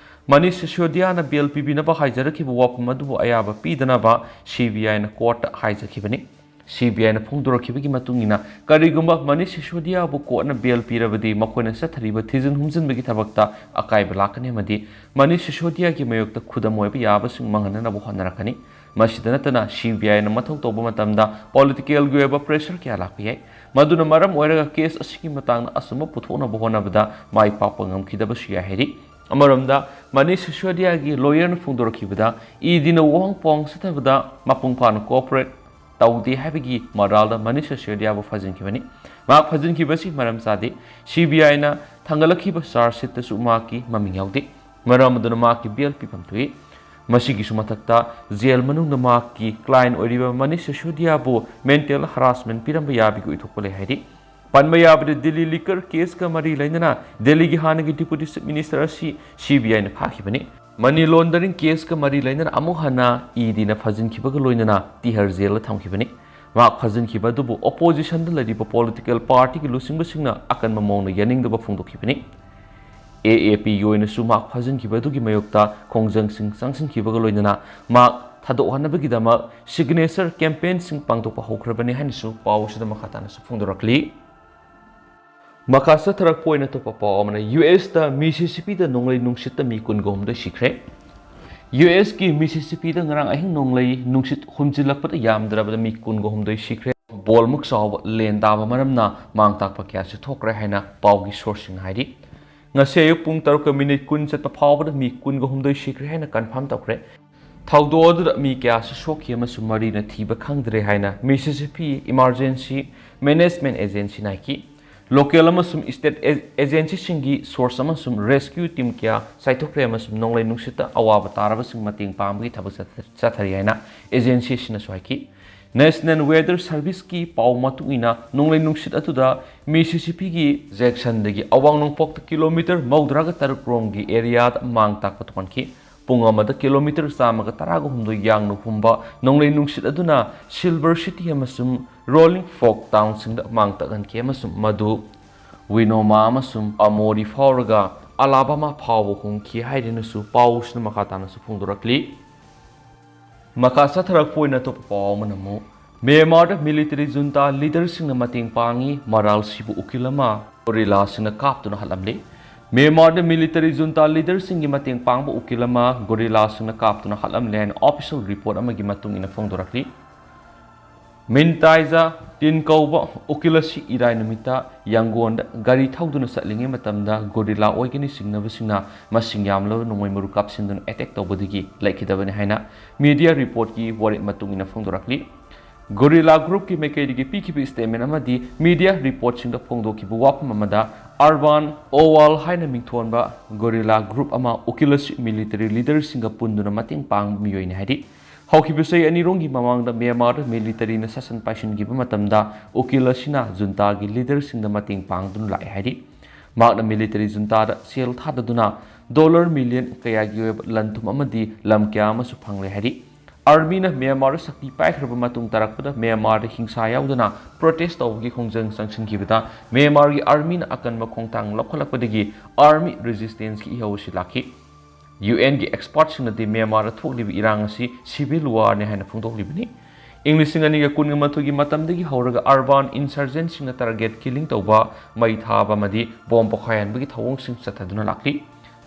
Manish Sisodiaꯅ bail ꯄꯤꯕꯤꯅꯕ ꯍꯥꯏꯖꯔꯛꯈꯤꯕ ꯋꯥꯐꯝ ꯑꯗꯨꯕꯨ ꯑꯌꯥꯕ ꯄꯤꯗꯅꯕ CBIꯅ courtꯇ ꯍꯥꯏꯖꯈꯤꯕꯅꯤ꯫ CBIꯅ ꯐꯣꯡꯗꯣꯔꯛꯈꯤꯕꯒꯤ ꯃꯇꯨꯡ ꯏꯟꯅ, ꯀꯔꯤꯒꯨꯝꯕ Manish Sisodiaꯕꯨ courtꯅ bail ꯄꯤꯔꯕꯗꯤ ꯃꯈꯣꯏꯅ ꯆꯠꯊꯔꯤꯕ ꯊꯤꯖꯤꯟ ꯍꯨꯝꯖꯤꯟꯕꯒꯤ ꯊꯕꯛꯇ ꯑꯀꯥꯏꯕ ꯂꯥꯛꯀꯅꯤ ꯑꯃꯗꯤ Manish Sisodiaꯒꯤ ꯃꯥꯌꯣꯛꯇ ꯈꯨꯗꯝ ꯑꯣꯏꯕ ꯌꯥꯕꯁꯤꯡ ꯃꯥꯡꯍꯟꯅꯅꯕ ꯍꯣꯠꯅꯔꯛꯀꯅꯤ꯫ ꯃꯁꯤꯗ ꯅꯠꯇꯅ, CBIꯅ ꯃꯊꯧ ꯇꯧꯕ ꯃꯇꯝꯗ politicalꯒꯤ ꯑꯣꯏꯕ pressure ꯀꯌꯥ ꯂꯥꯛꯄ ꯌꯥꯏ꯫ ꯃꯗꯨꯅ ꯃꯔꯝ ꯑꯣꯏꯔꯒ case ꯑꯁꯤꯒꯤ ꯃꯇꯥꯡꯗ ꯑꯆꯨꯝꯕ ꯄꯨꯊꯣꯛꯅꯕ ꯍꯣꯠꯅꯕꯗ ꯃꯥꯏ ꯄꯥꯛꯄ ꯉꯝꯈꯤꯗꯕꯁꯨ ꯌꯥꯏ ꯍꯥꯏꯔꯤ꯫ ꯑꯃꯔꯣꯝꯗ, Manish Sisodiaꯒꯤ lawyerꯅ ꯐꯣꯡꯗꯣꯔꯛꯈꯤꯕꯗ, EDꯅ ꯋꯥꯍꯪ ꯄꯥꯎꯍꯪ ꯆꯠꯊꯕꯗ ꯃꯄꯨꯡ ꯐꯥꯅ cooperate ꯇꯧꯗꯦ ꯍꯥꯏꯕꯒꯤ ꯃꯔꯥꯜꯗ Manish Sisodiaꯕꯨ ꯐꯥꯖꯤꯟꯈꯤꯕꯅꯤ꯫ ꯃꯍꯥꯛ ꯐꯥꯖꯤꯟꯈꯤꯕ ꯑꯁꯤ ꯃꯔꯝ ꯆꯥꯗꯦ꯫ CBIꯅ ꯊꯥꯡꯒꯠꯂꯛꯈꯤꯕ charge sheetꯇꯁꯨ ꯃꯍꯥꯛꯀꯤ ꯃꯃꯤꯡ ꯌꯥꯎꯗꯦ꯫ ꯃꯔꯝ ꯑꯗꯨꯅ ꯃꯍꯥꯛꯀꯤ bail ꯄꯤꯐꯝ ꯊꯣꯛꯏ꯫ ꯃꯁꯤꯒꯤꯁꯨ ꯃꯊꯛꯇ, jail ꯃꯅꯨꯡꯗ ꯃꯍꯥꯛꯀꯤ client ꯑꯣꯏꯔꯤꯕ Manish Sisodiaꯕꯨ mental harassment ꯄꯤꯔꯝꯕ ꯌꯥꯕꯒꯤ ꯑꯣꯏꯊꯣꯛꯄ ꯂꯩ ꯍꯥꯏꯔꯤ꯫ ꯄꯟꯕ ꯌꯥꯕꯗ, ꯗꯤꯜꯂꯤ liquor caseꯀ ꯃꯔꯤ ꯂꯩꯅꯅ ꯗꯤꯜꯂꯤꯒꯤ ꯍꯥꯟꯅꯒꯤ Deputy Chief Minister ꯑꯁꯤ CBIꯅ ꯐꯥꯈꯤꯕꯅꯤ꯫ Money laundering caseꯀ ꯃꯔꯤ ꯂꯩꯅꯅ ꯑꯃꯨꯛ ꯍꯟꯅ EDꯅ ꯐꯥꯖꯤꯟꯈꯤꯕꯒ ꯂꯣꯏꯅꯅ ꯇꯤꯍꯥꯔ jailꯗ ꯊꯝꯈꯤꯕꯅꯤ꯫ ꯃꯍꯥꯛ ꯐꯥꯖꯤꯟꯈꯤꯕ ꯑꯗꯨꯕꯨ oppositionꯗ ꯂꯩꯔꯤꯕ political partyꯒꯤ ꯂꯨꯆꯤꯡꯕꯁꯤꯡꯅ ꯑꯀꯟꯕ ꯃꯑꯣꯡꯗ ꯌꯥꯅꯤꯡꯗꯕ ꯐꯣꯡꯗꯣꯛꯈꯤꯕꯅꯤ꯫ AAPꯒꯤ ꯑꯣꯏꯅꯁꯨ ꯃꯍꯥꯛ ꯐꯥꯖꯤꯟꯈꯤꯕ ꯑꯗꯨꯒꯤ ꯃꯥꯌꯣꯛꯇ ꯈꯣꯡꯖꯪꯁꯤꯡ ꯆꯪꯁꯤꯟꯈꯤꯕꯒ ꯂꯣꯏꯅꯅ ꯃꯍꯥꯛ ꯊꯥꯗꯣꯛꯍꯟꯅꯕꯒꯤꯗꯃꯛ signature campaignꯁꯤꯡ ꯄꯥꯡꯊꯣꯛꯄ ꯍꯧꯈ꯭ꯔꯕꯅꯤ ꯍꯥꯏꯅꯁꯨ ꯄꯥꯎ ꯑꯁꯤꯗ ꯃꯈꯥ ꯇꯥꯅꯁꯨ ꯐꯣꯡꯗꯣꯔꯛꯂꯤ꯫ ꯃꯈꯥ ꯆꯠꯊꯔꯛꯄ ꯑꯣꯏꯅ ꯑꯇꯣꯞꯄ ꯄꯥꯎ ꯑꯃꯅ, USꯇ Mississippiꯗ ꯅꯣꯡꯂꯩ ꯅꯨꯡꯁꯤꯠꯇ ꯃꯤ ꯀꯨꯟꯒ ꯍꯨꯝꯗꯣꯏ ꯁꯤꯈ꯭ꯔꯦ꯫ ꯌꯨ ꯑꯦꯁꯀꯤ ꯃꯤꯁꯤꯁꯤꯄꯤꯗ ꯉꯔꯥꯡ ꯑꯍꯤꯡ ꯅꯣꯡꯂꯩ ꯅꯨꯡꯁꯤꯠ ꯍꯨꯝꯖꯤꯜꯂꯛꯄꯗ ꯌꯥꯝꯗ꯭ꯔꯕꯗ ꯃꯤ ꯀꯨꯟꯒ ꯍꯨꯝꯗꯣꯏ ꯁꯤꯈ꯭ꯔꯦ꯫ ꯕꯣꯜꯃꯨꯛ ꯆꯥꯎꯕ ꯂꯦꯟ ꯇꯥꯕ ꯃꯔꯝꯅ ꯃꯥꯡ ꯇꯥꯛꯄ ꯀꯌꯥꯁꯨ ꯊꯣꯛꯈ꯭ꯔꯦ ꯍꯥꯏꯅ ꯄꯥꯎꯒꯤ ꯁꯣꯔꯁꯁꯤꯡꯅ ꯍꯥꯏꯔꯤ꯫ ꯉꯁꯤ ꯑꯌꯨꯛ ꯄꯨꯡ ꯇꯔꯨꯛꯀ ꯃꯤꯅꯤꯠ ꯀꯨꯟ ꯆꯠꯄ ꯐꯥꯎꯕꯗ ꯃꯤ ꯀꯨꯟꯒ ꯍꯨꯝꯗꯣꯏ ꯁꯤꯈ꯭ꯔꯦ ꯍꯥꯏꯅ ꯀꯟꯐꯥꯔꯝ ꯇꯧꯈ꯭ꯔꯦ꯫ ꯊꯧꯗꯣꯛ ꯑꯗꯨꯗ ꯃꯤ ꯀꯌꯥꯁꯨ ꯁꯣꯛꯈꯤ ꯑꯃꯁꯨꯡ ꯃꯔꯤꯅ ꯊꯤꯕ ꯈꯪꯗ꯭ꯔꯦ ꯍꯥꯏꯅ ꯃꯤꯁꯤꯁꯤꯄꯤ ꯏꯃꯥꯔꯖꯦꯟꯁꯤ ꯃꯦꯅꯦꯖꯃꯦꯟ ꯑꯦꯖꯦꯟꯁꯤꯅ ꯍꯥꯏꯈꯤ꯫ ꯂꯣꯀꯦꯜ ꯑꯃꯁꯨꯡ ꯁ꯭ꯇꯦꯠ ꯑꯦ-, ꯑꯦꯖꯦꯟꯁꯤꯁꯤꯡꯒꯤ ꯁꯣꯔꯁ ꯑꯃꯁꯨꯡ ꯔꯦꯁꯀ꯭ꯌꯨ ꯇꯤꯝ ꯀꯌꯥ ꯆꯥꯏꯊꯣꯛꯈ꯭ꯔꯦ ꯑꯃꯁꯨꯡ ꯅꯣꯡꯂꯩ ꯅꯨꯡꯁꯤꯠꯇ ꯑꯋꯥꯕ ꯇꯥꯔꯕꯁꯤꯡ ꯃꯇꯦꯡ ꯄꯥꯡꯕꯒꯤ ꯊꯕꯛ ꯆꯠꯊ-, ꯆꯠꯊꯔꯤ ꯍꯥꯏꯅ ꯑꯦꯖꯦꯟꯁꯤ ꯑꯁꯤꯅꯁꯨ ꯍꯥꯏꯈꯤ꯫ ꯅꯦꯁꯅꯦꯜ ꯋꯦꯗꯔ ꯁꯔꯚꯤꯁꯀꯤ ꯄꯥꯎ ꯃꯇꯨꯡ ꯏꯟꯅ, ꯅꯣꯡꯂꯩ ꯅꯨꯡꯁꯤꯠ ꯑꯗꯨꯗ ꯃꯤꯁꯤꯁꯤꯄꯤꯒꯤ ꯖꯦꯛꯁꯟꯗꯒꯤ ꯑꯋꯥꯡ ꯅꯣꯡꯄꯣꯛꯇ ꯀꯤꯂꯣꯃꯤꯇꯔ ꯃꯧꯗ꯭ꯔꯥꯒ ꯇꯔꯨꯛ ꯔꯣꯝꯒꯤ ꯑꯦꯔꯤꯌꯥꯗ ꯃꯥꯡ ꯇꯥꯛꯄ ꯊꯣꯛꯍꯟꯈꯤ꯫ ꯄꯨꯡ ꯑꯃꯗ ꯀꯤꯂꯣꯃꯤꯇꯔ ꯆꯥꯝꯃꯒ ꯇꯔꯥꯒ ꯍꯨꯝꯗꯣꯏ ꯌꯥꯡꯅ ꯍꯨꯝꯕ ꯅꯣꯡꯂꯩ ꯅꯨꯡꯁꯤꯠ ꯑꯗꯨꯅ ꯁꯤꯜꯚꯔ ꯁꯤꯇꯤ ꯑꯃꯁꯨꯡ ꯔꯣꯂꯤꯡ ꯐꯣꯛ ꯇꯥꯎꯟꯁꯤꯡꯗ ꯃꯥꯡ ꯇꯥꯛꯍꯟꯈꯤ ꯑꯃꯁꯨꯡ ꯃꯗꯨ ꯋꯤꯅꯣꯃꯥ ꯑꯃꯁꯨꯡ ꯑꯃꯣꯔꯤ ꯐꯥꯎꯔꯒ ꯑꯂꯥꯕꯥꯃꯥ ꯐꯥꯎꯕ ꯍꯣꯡꯈꯤ ꯍꯥꯏꯗꯨꯅꯁꯨ ꯄꯥꯎꯁꯤꯅ ꯃꯈꯥ ꯇꯥꯅꯁꯨ ꯐꯣꯡꯗꯣꯔꯛꯂꯤ꯫ ꯃꯈꯥ ꯆꯠꯊꯔꯛꯄ ꯑꯣꯏꯅ ꯑꯇꯣꯞꯄ ꯄꯥꯎ ꯑꯃꯅ ꯑꯃꯨꯛ, ꯃ꯭ꯌꯥꯟꯃꯥꯔꯗ ꯃꯤꯂꯤꯇꯔꯤ ꯖꯨꯟꯇꯥ ꯂꯤꯗꯔꯁꯤꯡꯅ ꯃꯇꯦꯡ ꯄꯥꯡꯉꯤ, ꯃꯔꯥꯜ ꯁꯤꯕ ꯎꯀꯤꯜ ꯑꯃ ꯒꯣꯔꯤꯂꯥꯁꯤꯡꯅ ꯀꯥꯞꯇꯨꯅ ꯍꯥꯠꯂꯝꯂꯤ꯫ ꯃ꯭ꯌꯥꯟꯃꯥꯔꯗ ꯃꯤꯂꯤꯇꯔꯤ ꯖꯨꯟꯇꯥ ꯂꯤꯗꯔꯁꯤꯡꯒꯤ ꯃꯇꯦꯡ ꯄꯥꯡꯕ ꯎꯀꯤꯜ ꯑꯃ ꯒꯣꯔꯤꯂꯥꯁꯤꯡꯅ ꯀꯥꯞꯇꯨꯅ ꯍꯥꯠꯂꯝꯂꯦ ꯍꯥꯏꯅ ꯑꯣꯐꯤꯁꯤꯌꯦꯜ ꯔꯤꯄꯣꯔꯠ ꯑꯃꯒꯤ ꯃꯇꯨꯡ ꯏꯟꯅ ꯐꯣꯡꯗꯣꯔꯛꯂꯤ꯫ ꯃꯤꯟꯇꯥꯏꯖꯥ ꯇꯤꯟ ꯀꯧꯕ ꯎꯀꯤꯜ ꯑꯁꯤ ꯏꯔꯥꯏ ꯅꯨꯃꯤꯠꯇ ꯌꯥꯡꯒꯣꯟꯗ ꯒꯥꯔꯤ ꯊꯧꯗꯨꯅ ꯆꯠꯂꯤꯉꯩ ꯃꯇꯝꯗ ꯒꯣꯔꯤꯂꯥ ꯑꯣꯏꯒꯅꯤ ꯆꯤꯡꯅꯕꯁꯤꯡꯅ ꯃꯁꯤꯡ ꯌꯥꯝꯂꯕ ꯅꯣꯡꯃꯩ ꯃꯔꯨ ꯀꯥꯞꯁꯤꯟꯗꯨꯅ ꯑꯦꯇꯦꯛ ꯇꯧꯕꯗꯒꯤ ꯂꯩꯈꯤꯗꯕꯅꯤ ꯍꯥꯏꯅ ꯃꯤꯗꯤꯌꯥ ꯔꯤꯄꯣꯔꯠꯀꯤ ꯋꯥꯔꯦꯞ ꯃꯇꯨꯡ ꯏꯟꯅ ꯐꯣꯡꯗꯣꯔꯛꯂꯤ꯫ ꯒꯣꯔꯤꯂꯥ ꯒ꯭ꯔꯨꯞꯀꯤ ꯃꯥꯏꯀꯩꯗꯒꯤ ꯄꯤꯈꯤꯕ ꯁ꯭ꯇꯦꯠꯃꯦꯟ ꯑꯃꯗꯤ ꯃꯤꯗꯤꯌꯥ ꯔꯤꯄꯣꯔꯠꯁꯤꯡꯗ ꯐꯣꯡꯗꯣꯛꯈꯤꯕ ꯋꯥꯐꯝ ꯑꯃꯗ, ꯑꯔꯕꯥꯟ ꯑꯣꯋꯥꯜ ꯍꯥꯏꯅ ꯃꯤꯡꯊꯣꯟꯕ ꯒꯣꯔꯤꯂꯥ ꯒ꯭ꯔꯨꯞ ꯑꯃ ꯎꯀꯤꯜ ꯑꯁꯤ ꯃꯤꯂꯤꯇꯔꯤ ꯂꯤꯗꯔꯁꯤꯡꯒ ꯄꯨꯟꯗꯨꯅ ꯃꯇꯦꯡ ꯄꯥꯡꯕ ꯃꯤꯑꯣꯏꯅꯤ ꯍꯥꯏꯔꯤ꯫ ꯍꯧꯈꯤꯕ ꯆꯍꯤ ꯑꯅꯤꯔꯣꯝꯒꯤ ꯃꯃꯥꯡꯗ ꯃ꯭ꯌꯥꯟꯃꯥꯔꯗ ꯃꯤꯂꯤꯇꯔꯤꯅ ꯁꯥꯁꯟ ꯄꯥꯏꯁꯤꯟꯈꯤꯕ ꯃꯇꯝꯗ ꯎꯀꯤꯜ ꯑꯁꯤꯅ ꯖꯨꯟꯇꯥꯒꯤ ꯂꯤꯗꯔꯁꯤꯡꯗ ꯃꯇꯦꯡ ꯄꯥꯡꯗꯨꯅ ꯂꯥꯛꯑꯦ ꯍꯥꯏꯔꯤ꯫ ꯃꯍꯥꯛꯅ ꯃꯤꯂꯤꯇꯔꯤ ꯖꯨꯟꯇꯥꯗ ꯁꯦꯜ ꯊꯥꯗꯗꯨꯅ ꯗꯣꯂꯔ ꯃꯤꯂꯤꯌꯟ ꯀꯌꯥꯒꯤ ꯑꯣꯏꯕ ꯂꯟ-ꯊꯨꯝ ꯑꯃꯗꯤ ꯂꯝ ꯀꯌꯥ ꯑꯃꯁꯨ ꯐꯪꯂꯦ ꯍꯥꯏꯔꯤ꯫ ꯑꯥꯔꯃꯤꯅ ꯃ꯭ꯌꯥꯟꯃꯥꯔꯗ ꯁꯛꯇꯤ ꯄꯥꯏꯈ꯭ꯔꯕ ꯃꯇꯨꯡ ꯇꯥꯔꯛꯄꯗ ꯃ꯭ꯌꯥꯟꯃꯥꯔꯗ ꯍꯤꯡꯁꯥ ꯌꯥꯎꯗꯅ ꯄ꯭ꯔꯣꯇꯦꯁ ꯇꯧꯕꯒꯤ ꯈꯣꯡꯖꯪ ꯆꯪꯁꯤꯟꯈꯤꯕꯗ ꯃ꯭ꯌꯥꯟꯃꯥꯔꯒꯤ ꯑꯥꯔꯃꯤꯅ ꯑꯀꯟꯕ ꯈꯣꯡꯊꯥꯡ ꯂꯧꯈꯠꯂꯛꯄꯗꯒꯤ ꯑꯥꯔꯃꯤ ꯔꯦꯖꯤꯁꯇꯦꯟꯁꯀꯤ ꯏꯍꯧ ꯑꯁꯤ ꯂꯥꯛꯈꯤ꯫ ꯌꯨ ꯑꯦꯟꯒꯤ ꯑꯦꯛꯁꯄꯥꯔꯠꯁꯤꯡꯅꯗꯤ ꯃ꯭ꯌꯥꯟꯃꯥꯔꯗ ꯊꯣꯛꯂꯤꯕ ꯏꯔꯥꯡ ꯑꯁꯤ ꯁꯤꯚꯤꯜ ꯋꯥꯔꯅꯤ ꯍꯥꯏꯅ ꯐꯣꯡꯗꯣꯛꯂꯤꯕꯅꯤ꯫ ꯏꯪ ꯂꯤꯁꯤꯡ ꯑꯅꯤꯒ ꯀꯨꯟꯒ ꯃꯥꯊꯣꯏꯒꯤ ꯃꯇꯝꯗꯒꯤ ꯍꯧꯔꯒ ꯑꯔꯕꯥꯟ ꯏꯟꯁꯔꯖꯦꯟꯁꯤꯡꯅ ꯇꯥꯔꯒꯦꯠ ꯀꯤꯂꯤꯡ ꯇꯧꯕ, ꯃꯩ ꯊꯥꯕ ꯑꯃꯗꯤ ꯕꯣꯝ ꯄꯣꯈꯥꯏꯍꯟꯕꯒꯤ ꯊꯧꯑꯣꯡꯁꯤꯡ ꯆꯠꯊꯗꯨꯅ ꯂꯥꯛꯂꯤ꯫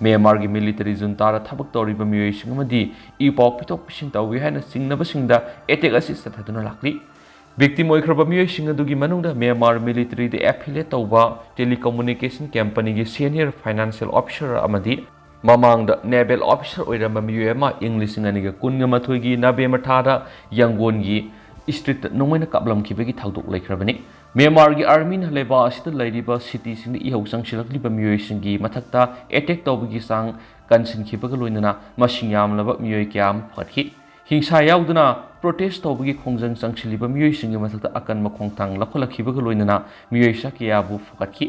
ꯃ꯭ꯌꯥꯟꯃꯥꯔꯒꯤ ꯃꯤꯂꯤꯇꯔꯤ ꯖꯨꯟꯇꯥꯗ ꯊꯕꯛ ꯇꯧꯔꯤꯕ ꯃꯤꯑꯣꯏꯁꯤꯡ ꯑꯃꯗꯤ ꯏ ꯄꯥꯎ ꯄꯤꯊꯣꯛ ꯄꯤꯁꯤꯟ ꯇꯧꯏ ꯍꯥꯏꯅ ꯆꯤꯡꯅꯕꯁꯤꯡꯗ ꯑꯦꯇꯦꯛ ꯑꯁꯤ ꯆꯠꯊꯗꯨꯅ ꯂꯥꯛꯂꯤ꯫ ꯚꯤꯛꯇꯤꯝ ꯑꯣꯏꯈ꯭ꯔꯕ ꯃꯤꯑꯣꯏꯁꯤꯡ ꯑꯗꯨꯒꯤ ꯃꯅꯨꯡꯗ ꯃ꯭ꯌꯥꯟꯃꯥꯔ ꯃꯤꯂꯤꯇꯔꯤꯗ ꯑꯦꯐꯤꯂꯦꯠ ꯇꯧꯕ ꯇꯦꯂꯤꯀꯝꯃꯨꯅꯤꯀꯦꯁꯟ ꯀꯝꯄꯅꯤꯒꯤ ꯁꯦꯅꯤꯌꯔ ꯐꯥꯏꯅꯥꯟꯁꯤꯌꯦꯜ ꯑꯣꯐꯤꯁꯔ ꯑꯃꯗꯤ ꯃꯃꯥꯡꯗ ꯅꯦꯚꯦꯜ ꯑꯣꯐꯤꯁꯔ ꯑꯣꯏꯔꯝꯕ ꯃꯤꯑꯣꯏ ꯑꯃ ꯏꯪ ꯂꯤꯁꯤꯡ ꯑꯅꯤꯒ ꯀꯨꯟꯒ ꯃꯥꯊꯣꯏꯒꯤ ꯅꯕꯦꯝꯕꯔ ꯊꯥꯗ ꯌꯪꯒꯣꯟꯒꯤ ꯁ꯭ꯇ꯭ꯔꯤꯠꯇ ꯅꯣꯡꯃꯩꯅ ꯀꯥꯞꯂꯝꯈꯤꯕꯒꯤ ꯊꯧꯗꯣꯛ ꯂꯩꯈ꯭ꯔꯕꯅꯤ꯫ ꯃ꯭ꯌꯥꯟꯃꯥꯔꯒꯤ ꯑꯥꯔꯃꯤꯅ ꯂꯩꯕꯥꯛ ꯑꯁꯤꯗ ꯂꯩꯔꯤꯕ ꯁꯤꯇꯤꯁꯤꯡꯗ ꯏꯍꯧ ꯆꯪꯁꯤꯜꯂꯛꯂꯤꯕ ꯃꯤꯑꯣꯏꯁꯤꯡꯒꯤ ꯃꯊꯛꯇ ꯑꯦꯇꯦꯛ ꯇꯧꯕꯒꯤ ꯆꯥꯡ ꯀꯟꯁꯤꯟꯈꯤꯕꯒ ꯂꯣꯏꯅꯅ ꯃꯁꯤꯡ ꯌꯥꯝꯂꯕ ꯃꯤꯑꯣꯏ ꯀꯌꯥ ꯑꯃ ꯐꯒꯠꯈꯤ꯫ ꯍꯤꯡꯁꯥ ꯌꯥꯎꯗꯅ ꯄ꯭ꯔꯣꯇꯦꯁ ꯇꯧꯕꯒꯤ ꯈꯣꯡꯖꯪ ꯆꯪꯁꯤꯜꯂꯤꯕ ꯃꯤꯑꯣꯏꯁꯤꯡꯒꯤ ꯃꯊꯛꯇ ꯑꯀꯟꯕ ꯈꯣꯡꯊꯥꯡ ꯂꯧꯈꯠꯂꯛꯈꯤꯕꯒ ꯂꯣꯏꯅꯅ ꯃꯤꯑꯣꯏ ꯆꯥ ꯀꯌꯥꯕꯨ ꯐꯒꯠꯈꯤ꯫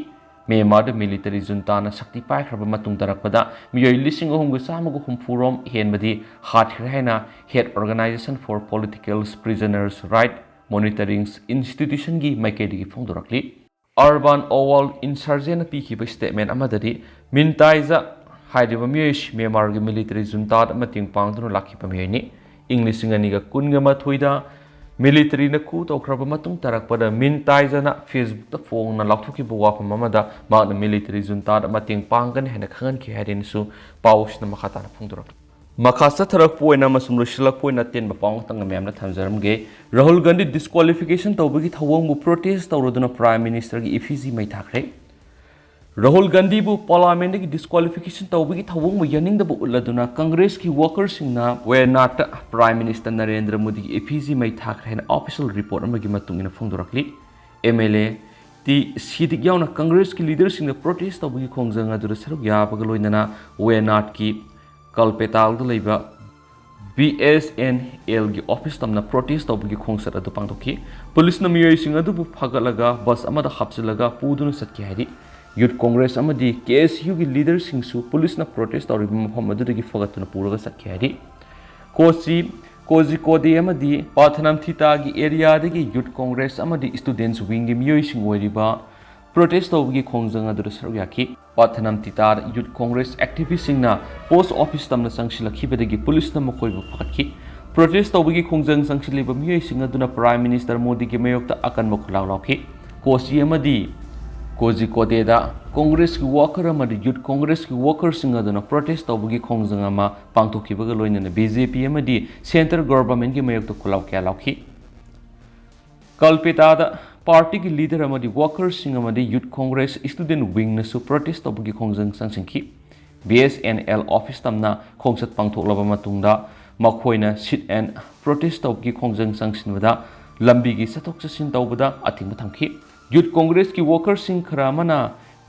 ꯃ꯭ꯌꯥꯟꯃꯥꯔꯗ ꯃꯤꯂꯤꯇꯔꯤ ꯖꯨꯟꯇꯥꯅ ꯁꯛꯇꯤ ꯄꯥꯏꯈ꯭ꯔꯕ ꯃꯇꯨꯡ ꯇꯥꯔꯛꯄꯗ ꯃꯤꯑꯣꯏ ꯂꯤꯁꯤꯡ ꯑꯍꯨꯝꯒ ꯆꯥꯝꯃꯒ ꯍꯨꯝꯐꯨ ꯔꯣꯝ ꯍꯦꯟꯕꯗꯤ ꯍꯥꯠꯈ꯭ꯔꯦ ꯍꯥꯏꯅ Head Organization for Political Prisoners Right Monitoring Institutionꯒꯤ ꯃꯥꯏꯀꯩꯗꯒꯤ ꯐꯣꯡꯗꯣꯔꯛꯂꯤ꯫ ꯑꯔꯕꯥꯟ ꯑꯣꯋꯥꯜ ꯏꯟꯁꯔꯖꯦꯟꯅ ꯄꯤꯈꯤꯕ ꯁ꯭ꯇꯦꯠꯃꯦꯟ ꯑꯃꯗꯗꯤ, ꯃꯤꯟꯇꯥꯏꯖ ꯍꯥꯏꯔꯤꯕ ꯃꯤꯑꯣꯏ ꯑꯁꯤ ꯃ꯭ꯌꯥꯟꯃꯥꯔꯒꯤ ꯃꯤꯂꯤꯇꯔꯤ ꯖꯨꯟꯇꯥꯗ ꯃꯇꯦꯡ ꯄꯥꯡꯗꯨꯅ ꯂꯥꯛꯈꯤꯕ ꯃꯤꯑꯣꯏꯅꯤ꯫ ꯏꯪ ꯂꯤꯁꯤꯡ ꯑꯅꯤꯒ ꯀꯨꯟꯒ ꯃꯥꯊꯣꯏꯗ ꯃꯤꯂꯤꯇꯔꯤꯅ coup ꯇꯧꯈ꯭ꯔꯕ ꯃꯇꯨꯡ ꯇꯥꯔꯛꯄꯗ ꯃꯤꯟꯇꯥꯏꯖꯅ Facebookꯇ ꯐꯣꯡꯅ ꯂꯥꯎꯊꯣꯛꯈꯤꯕ ꯋꯥꯐꯝ ꯑꯃꯗ ꯃꯍꯥꯛꯅ ꯃꯤꯂꯤꯇꯔꯤ ꯖꯨꯟꯇꯥꯗ ꯃꯇꯦꯡ ꯄꯥꯡꯒꯅꯤ ꯍꯥꯏꯅ ꯈꯪꯍꯟꯈꯤ ꯍꯥꯏꯔꯦꯅꯁꯨ ꯄꯥꯎ ꯑꯁꯤꯅ ꯃꯈꯥ ꯇꯥꯅ ꯐꯣꯡꯗꯣꯔꯛꯂꯤ꯫ ꯃꯈꯥ ꯆꯠꯊꯔꯛꯄ ꯑꯣꯏꯅ ꯑꯃꯁꯨꯡ ꯂꯣꯏꯁꯤꯜꯂꯛꯄ ꯑꯣꯏꯅ ꯑꯇꯦꯟꯕ ꯄꯥꯎ ꯑꯃꯇꯪ ꯃꯌꯥꯝꯅ ꯊꯝꯖꯔꯝꯒꯦ꯫ ꯔꯥꯍꯨꯜ ꯒꯥꯟꯙꯤ ꯗꯤꯁꯀ꯭ꯋꯥꯂꯤꯐꯤꯀꯦꯁꯟ ꯇꯧꯕꯒꯤ ꯊꯧꯑꯣꯡꯕꯨ ꯄ꯭ꯔꯣꯇꯦꯁ ꯇꯧꯔꯗꯨꯅ ꯄ꯭ꯔꯥꯏꯝ ꯃꯤꯅꯤꯁꯇꯔꯒꯤ ꯏꯐꯤꯖꯤ ꯃꯩ ꯊꯥꯈ꯭ꯔꯦ꯫ ꯔꯥꯍꯨꯜ ꯒꯥꯟꯙꯤꯕꯨ ꯄꯥꯔꯂꯥꯃꯦꯟꯗꯒꯤ ꯗꯤꯁꯀ꯭ꯋꯥꯂꯤꯐꯤꯀꯦꯁꯟ ꯇꯧꯕꯒꯤ ꯊꯧꯑꯣꯡꯕꯨ ꯌꯥꯅꯤꯡꯗꯕ ꯎꯠꯂꯗꯨꯅ ꯀꯪꯒ꯭ꯔꯦꯁꯀꯤ ꯋꯥꯀꯔꯁꯤꯡꯅ ꯋꯥꯌꯅꯥꯗꯇ ꯄ꯭ꯔꯥꯏꯝ ꯃꯤꯅꯤꯁꯇꯔ ꯅꯔꯦꯟꯗ꯭ꯔ ꯃꯣꯗꯤꯒꯤ ꯏꯐꯤꯖꯤ ꯃꯩ ꯊꯥꯈ꯭ꯔꯦ ꯍꯥꯏꯅ ꯑꯣꯐꯤꯁꯤꯌꯦꯜ ꯔꯤꯄꯣꯔꯠ ꯑꯃꯒꯤ ꯃꯇꯨꯡ ꯏꯟꯅ ꯐꯣꯡꯗꯣꯔꯛꯂꯤ꯫ M L A T Siddique ꯌꯥꯎꯅ ꯀꯪꯒ꯭ꯔꯦꯁꯀꯤ ꯂꯤꯗꯔꯁꯤꯡꯅ ꯄ꯭ꯔꯣꯇꯦꯁ ꯇꯧꯕꯒꯤ ꯈꯣꯡꯖꯪ ꯑꯗꯨꯗ ꯁꯔꯨꯛ ꯌꯥꯕꯒ ꯂꯣꯏꯅꯅ ꯋꯥꯌꯅꯥꯗꯀꯤ ꯀꯜꯄꯦꯇꯥꯜꯗ ꯂꯩꯕ ꯕꯤ ꯑꯦꯁ ꯑꯦꯟ ꯑꯦꯜꯒꯤ ꯑꯣꯐꯤꯁ ꯇꯝꯅ ꯄ꯭ꯔꯣꯇꯦꯁ ꯇꯧꯕꯒꯤ ꯈꯣꯡꯆꯠ ꯑꯗꯨ ꯄꯥꯡꯊꯣꯛꯈꯤ꯫ ꯄꯨꯂꯤꯁꯅ ꯃꯤꯑꯣꯏꯁꯤꯡ ꯑꯗꯨꯕꯨ ꯐꯥꯒꯠꯂꯒ ꯕꯁ ꯑꯃꯗ ꯍꯥꯞꯆꯤꯜꯂꯒ ꯄꯨꯗꯨꯅ ꯆꯠꯈꯤ ꯍꯥꯏꯔꯤ꯫ ꯌꯨꯠ ꯀꯣꯡꯒ꯭ꯔꯦꯁ ꯑꯃꯗꯤ ꯀꯦ ꯑꯦꯁ ꯌꯨꯒꯤ ꯂꯤꯗꯔꯁꯤꯡꯁꯨ ꯄꯨꯂꯤꯁꯅ ꯄ꯭ꯔꯣꯇꯦꯁ ꯇꯧꯔꯤꯕ ꯃꯐꯝ ꯑꯗꯨꯗꯒꯤ ꯐꯒꯠꯇꯨꯅ ꯄꯨꯔꯒ ꯆꯠꯈꯤ ꯍꯥꯏꯔꯤ꯫ ꯀꯣꯆꯤ, ꯀꯣꯖꯤꯀꯣꯗꯦ ꯑꯃꯗꯤ ꯄꯥꯊꯅꯝꯊꯤꯇꯥꯒꯤ ꯑꯦꯔꯤꯌꯥꯗꯒꯤ ꯌꯨꯠ ꯀꯣꯡꯒ꯭ꯔꯦꯁ ꯑꯃꯗꯤ ꯁ꯭ꯇꯨꯗꯦꯟꯠꯁ ꯋꯤꯡꯒꯤ ꯃꯤꯑꯣꯏꯁꯤꯡ ꯑꯣꯏꯔꯤꯕ ꯄ꯭ꯔꯣꯇꯦꯁ ꯇꯧꯕꯒꯤ ꯈꯣꯡꯖꯪ ꯑꯗꯨꯗ ꯁꯔꯨꯛ ꯌꯥꯈꯤ꯫ ꯄꯥꯊꯅꯝꯊꯤꯇꯥꯗ ꯌꯨꯠ ꯀꯣꯡꯒ꯭ꯔꯦꯁ ꯑꯦꯛꯇꯤꯚꯤꯁ꯭ꯠꯁꯤꯡꯅ ꯄꯣꯁꯠ ꯑꯣꯐꯤꯁ ꯇꯝꯅ ꯆꯪꯁꯤꯜꯂꯛꯈꯤꯕꯗꯒꯤ ꯄꯨꯂꯤꯁꯅ ꯃꯈꯣꯏꯕꯨ ꯐꯒꯠꯈꯤ꯫ ꯄ꯭ꯔꯣꯇꯦꯁ ꯇꯧꯕꯒꯤ ꯈꯣꯡꯖꯪ ꯆꯪꯁꯤꯜꯂꯤꯕ ꯃꯤꯑꯣꯏꯁꯤꯡ ꯑꯗꯨꯅ ꯄ꯭ꯔꯥꯏꯝ ꯃꯤꯅꯤꯁꯇꯔ ꯃꯣꯗꯤꯒꯤ ꯃꯥꯌꯣꯛꯇ ꯑꯀꯟꯕ ꯈꯨꯠꯂꯥꯎ ꯂꯥꯎꯈꯤ꯫ ꯀꯣꯆꯤ ꯑꯃꯗꯤ ꯀꯣꯖꯤꯀꯣꯗꯦꯗ ꯀꯣꯡꯒ꯭ꯔꯦꯁꯀꯤ ꯋꯥꯀꯔ ꯑꯃꯗꯤ ꯌꯨꯠ ꯀꯣꯡꯒ꯭ꯔꯦꯁꯀꯤ ꯋꯥꯀꯔꯁꯤꯡ ꯑꯗꯨꯅ ꯄ꯭ꯔꯣꯇꯦꯁ ꯇꯧꯕꯒꯤ ꯈꯣꯡꯖꯪ ꯑꯃ ꯄꯥꯡꯊꯣꯛꯈꯤꯕꯒ ꯂꯣꯏꯅꯅ ꯕꯤ ꯖꯦ ꯄꯤ ꯑꯃꯗꯤ ꯁꯦꯟꯇꯔ ꯒꯣꯚꯔꯟꯃꯦꯟꯠꯀꯤ ꯃꯥꯌꯣꯛꯇ ꯈꯣꯜꯂꯥꯎ ꯀꯌꯥ ꯂꯥꯎꯈꯤ꯫ ꯀꯜꯄꯦꯇꯥꯗ ꯄꯥꯔꯇꯤꯒꯤ ꯂꯤꯗꯔ ꯑꯃꯗꯤ ꯋꯥꯀꯔꯁꯤꯡ ꯑꯃꯗꯤ ꯌꯨꯠ ꯀꯣꯡꯒ꯭ꯔꯦꯁ ꯁ꯭ꯇꯨꯗꯦꯟꯠ ꯋꯤꯡꯅꯁꯨ ꯄ꯭ꯔꯣꯇꯦꯁ ꯇꯧꯕꯒꯤ ꯈꯣꯡꯖꯪ ꯆꯪꯁꯤꯟꯈꯤ꯫ B S N L office ꯇꯝꯅ ꯈꯣꯡꯆꯠ ꯄꯥꯡꯊꯣꯛꯂꯕ ꯃꯇꯨꯡꯗ ꯃꯈꯣꯏꯅ ꯁꯤꯠ ꯑꯦꯟ ꯄ꯭ꯔꯣꯇꯦꯁ ꯇꯧꯕꯒꯤ ꯈꯣꯡꯖꯪ ꯆꯪꯁꯤꯟꯕꯗ ꯂꯝꯕꯤꯒꯤ ꯆꯠꯊꯣꯛ ꯆꯠꯁꯤꯟ ꯇꯧꯕꯗ ꯑꯊꯤꯡꯕ ꯊꯝꯈꯤ꯫ ꯌꯨꯠ ꯀꯣꯡꯒ꯭ꯔꯦꯁꯀꯤ ꯋꯥꯀꯔꯁꯤꯡ ꯈꯔ ꯑꯃꯅ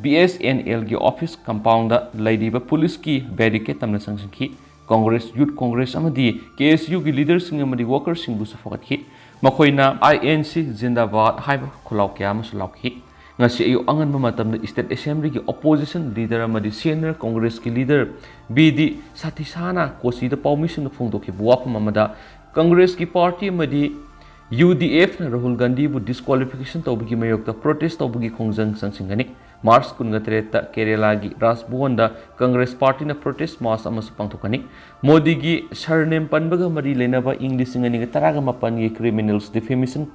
ꯕꯤ ꯑꯦꯁ ꯑꯦꯟ ꯑꯦꯜꯒꯤ ꯑꯣꯐꯤꯁ ꯀꯝꯄꯥꯎꯟꯗ ꯂꯩꯔꯤꯕ ꯄꯨꯂꯤꯁꯀꯤ ꯕꯦꯔꯤꯀꯦꯗ ꯇꯝꯅ ꯆꯪꯁꯤꯟꯈꯤ꯫ ꯀꯣꯡꯒ꯭ꯔꯦꯁ, ꯌꯨꯠ ꯀꯣꯡꯒ꯭ꯔꯦꯁ ꯑꯃꯗꯤ ꯀꯦ ꯑꯦꯁ ꯌꯨꯒꯤ ꯂꯤꯗꯔꯁꯤꯡ ꯑꯃꯗꯤ ꯋꯥꯀꯔꯁꯤꯡꯕꯨꯁꯨ ꯐꯒꯠꯈꯤ꯫ ꯃꯈꯣꯏꯅ "ꯑꯥꯏ ꯑꯦꯟ ꯁꯤ ꯖꯤꯟꯗꯥꯕꯥꯗ" ꯍꯥꯏꯕ ꯈꯣꯜꯂꯥꯎ ꯀꯌꯥ ꯑꯃꯁꯨ ꯂꯥꯎꯈꯤ꯫ ꯉꯁꯤ ꯑꯌꯨꯛ ꯑꯉꯟꯕ ꯃꯇꯝꯗ ꯁ꯭ꯇꯦꯠ ꯑꯦꯁꯦꯝꯕ꯭ꯂꯤꯒꯤ ꯑꯣꯄꯣꯖꯤꯁꯟ ꯂꯤꯗꯔ ꯑꯃꯗꯤ ꯁꯦꯅꯤꯌꯔ ꯀꯣꯡꯒ꯭ꯔꯦꯁꯀꯤ ꯂꯤꯗꯔ ꯕꯤ ꯗꯤ ꯁꯥꯊꯤꯁꯥꯅ ꯀꯣꯆꯤꯗ ꯄꯥꯎꯃꯤꯁꯤꯡꯗ ꯐꯣꯡꯗꯣꯛꯈꯤꯕ ꯋꯥꯐꯝ ꯑꯃꯗ ꯀꯪꯒ꯭ꯔꯦꯁꯀꯤ ꯄꯥꯔꯇꯤ ꯑꯃꯗꯤ ꯌꯨ ꯗꯤ ꯑꯦꯐꯅ ꯔꯥꯍꯨꯜ ꯒꯥꯟꯙꯤꯕꯨ ꯗꯤꯁꯀ꯭ꯋꯥꯂꯤꯐꯤꯀꯦꯁꯟ ꯇꯧꯕꯒꯤ ꯃꯥꯌꯣꯛꯇ ꯄ꯭ꯔꯣꯇꯦꯁ ꯇꯧꯕꯒꯤ ꯈꯣꯡꯖꯪ ꯆꯪꯁꯤꯟꯒꯅꯤ꯫ ꯃꯥꯔꯆ ꯀꯨꯟꯒ ꯇꯔꯦꯠꯇ ꯀꯦꯔꯦꯂꯥꯒꯤ ꯔꯥꯖꯚꯕꯟꯗ ꯀꯪꯒ꯭ꯔꯦꯁ ꯄꯥꯔꯇꯤꯅ ꯄ꯭ꯔꯣꯇꯦꯁ ꯃꯥꯔꯆ ꯑꯃꯁꯨ ꯄꯥꯡꯊꯣꯛꯀꯅꯤ꯫ ꯃꯣꯗꯤꯒꯤ ꯁꯔꯅꯦꯝ ꯄꯟꯕꯒ ꯃꯔꯤ ꯂꯩꯅꯕ ꯏꯪ ꯂꯤꯁꯤꯡ ꯑꯅꯤꯒ ꯇꯔꯥꯒ ꯃꯥꯄꯟꯒꯤ ꯀ꯭ꯔꯤꯃꯤꯅꯦꯜꯁ ꯗꯤꯐꯦꯃꯦꯁꯟ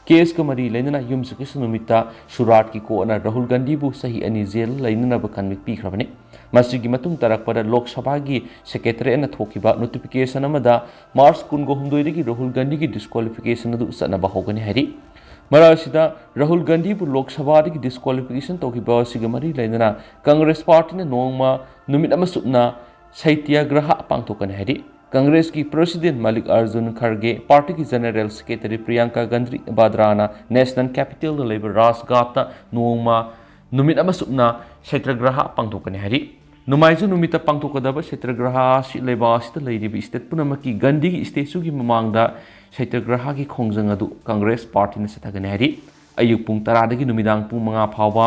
ꯀꯦꯁꯀ ꯃꯔꯤ ꯂꯩꯅꯅ ꯌꯨꯝꯁꯀꯩꯁ ꯅꯨꯃꯤꯠꯇ ꯁꯨꯔꯥꯠꯀꯤ ꯀꯣꯔꯠꯅ ꯔꯥꯍꯨꯜ ꯒꯥꯟꯙꯤꯕꯨ ꯆꯍꯤ ꯑꯅꯤ ꯖꯦꯜ ꯂꯩꯅꯅꯕ ꯀꯟꯕꯤꯈ꯭ꯔꯕꯅꯤ꯫ ꯃꯁꯤꯒꯤ ꯃꯇꯨꯡ ꯇꯥꯔꯛꯄꯗ ꯂꯣꯛ ꯁꯚꯥꯒꯤ ꯁꯦꯀ꯭ꯔꯦꯇꯔꯤꯌꯦꯠꯅ ꯊꯣꯛꯈꯤꯕ ꯅꯣꯇꯤꯐꯤꯀꯦꯁꯟ ꯑꯃꯗ ꯃꯥꯔꯆ ꯀꯨꯟꯒ ꯍꯨꯝꯗꯣꯏꯗꯒꯤ ꯔꯥꯍꯨꯜ ꯒꯥꯟꯙꯤꯒꯤ ꯗꯤꯁꯀ꯭ꯋꯥꯂꯤꯐꯤꯀꯦꯁꯟ ꯑꯗꯨ ꯆꯠꯅꯕ ꯍꯧꯒꯅꯤ ꯍꯥꯏꯔꯤ꯫ ꯃꯔꯛ ꯑꯁꯤꯗ ꯔꯥꯍꯨꯜ ꯒꯥꯟꯙꯤꯕꯨ ꯂꯣꯛ ꯁꯚꯥꯗꯒꯤ ꯗꯤꯁꯀ꯭ꯋꯥꯂꯤꯐꯤꯀꯦꯁꯟ ꯇꯧꯈꯤꯕ ꯑꯁꯤꯒ ꯃꯔꯤ ꯂꯩꯅꯅ ꯀꯪꯒ꯭ꯔꯦꯁ ꯄꯥꯔꯇꯤꯅ ꯅꯣꯡꯃ ꯅꯨꯃꯤꯠ ꯑꯃ ꯆꯨꯞꯅ ꯁꯩꯇ꯭ꯌꯥꯒ꯭ꯔꯍ ꯄꯥꯡꯊꯣꯛꯀꯅꯤ ꯍꯥꯏꯔꯤ꯫ ꯀꯪꯒ꯭ꯔꯦꯁꯀꯤ ꯄ꯭ꯔꯁꯤꯗꯦꯟꯠ ꯃꯜꯂꯤꯀꯥꯔꯖꯨꯟ ꯈꯔꯒꯦ, ꯄꯥꯔꯇꯤꯒꯤ ꯖꯦꯅꯔꯦꯜ ꯁꯦꯀ꯭ꯔꯦꯇꯔꯤ ꯄ꯭ꯔꯤꯌꯥꯡꯀꯥ ꯒꯥꯟꯙꯤ ꯚꯥꯗ꯭ꯔꯥꯅ ꯅꯦꯁꯅꯦꯜ ꯀꯦꯄꯤꯇꯦꯜꯗ ꯂꯩꯕ ꯔꯥꯖꯘꯥꯠꯇ ꯅꯣꯡꯃ ꯅꯨꯃꯤꯠ ꯑꯃ ꯆꯨꯞꯅ ꯁꯩꯇ꯭ꯌꯥꯒ꯭ꯔꯍ ꯄꯥꯡꯊꯣꯛꯀꯅꯤ ꯍꯥꯏꯔꯤ꯫ ꯅꯣꯡꯃꯥꯏꯖꯤꯡ ꯅꯨꯃꯤꯠꯇ ꯄꯥꯡꯊꯣꯛꯀꯗꯕ ꯁꯩꯇ꯭ꯌꯥꯒ꯭ꯔꯍ ꯑꯁꯤ ꯂꯩꯕꯥꯛ ꯑꯁꯤꯗ ꯂꯩꯔꯤꯕ ꯁ꯭ꯇꯦꯠ ꯄꯨꯝꯅꯃꯛꯀꯤ ꯒꯥꯟꯙꯤꯒꯤ ꯁ꯭ꯇꯦꯆꯨꯒꯤ ꯃꯃꯥꯡꯗ ꯁꯩꯇ꯭ꯌꯥꯒ꯭ꯔꯍꯒꯤ ꯈꯣꯡꯖꯪ ꯑꯗꯨ ꯀꯪꯒ꯭ꯔꯦꯁ ꯄꯥꯔꯇꯤꯅ ꯆꯠꯊꯒꯅꯤ ꯍꯥꯏꯔꯤ꯫ ꯑꯌꯨꯛ ꯄꯨꯡ ꯇꯔꯥꯗꯒꯤ ꯅꯨꯃꯤꯗꯥꯡ ꯄꯨꯡ ꯃꯉꯥ ꯐꯥꯎꯕ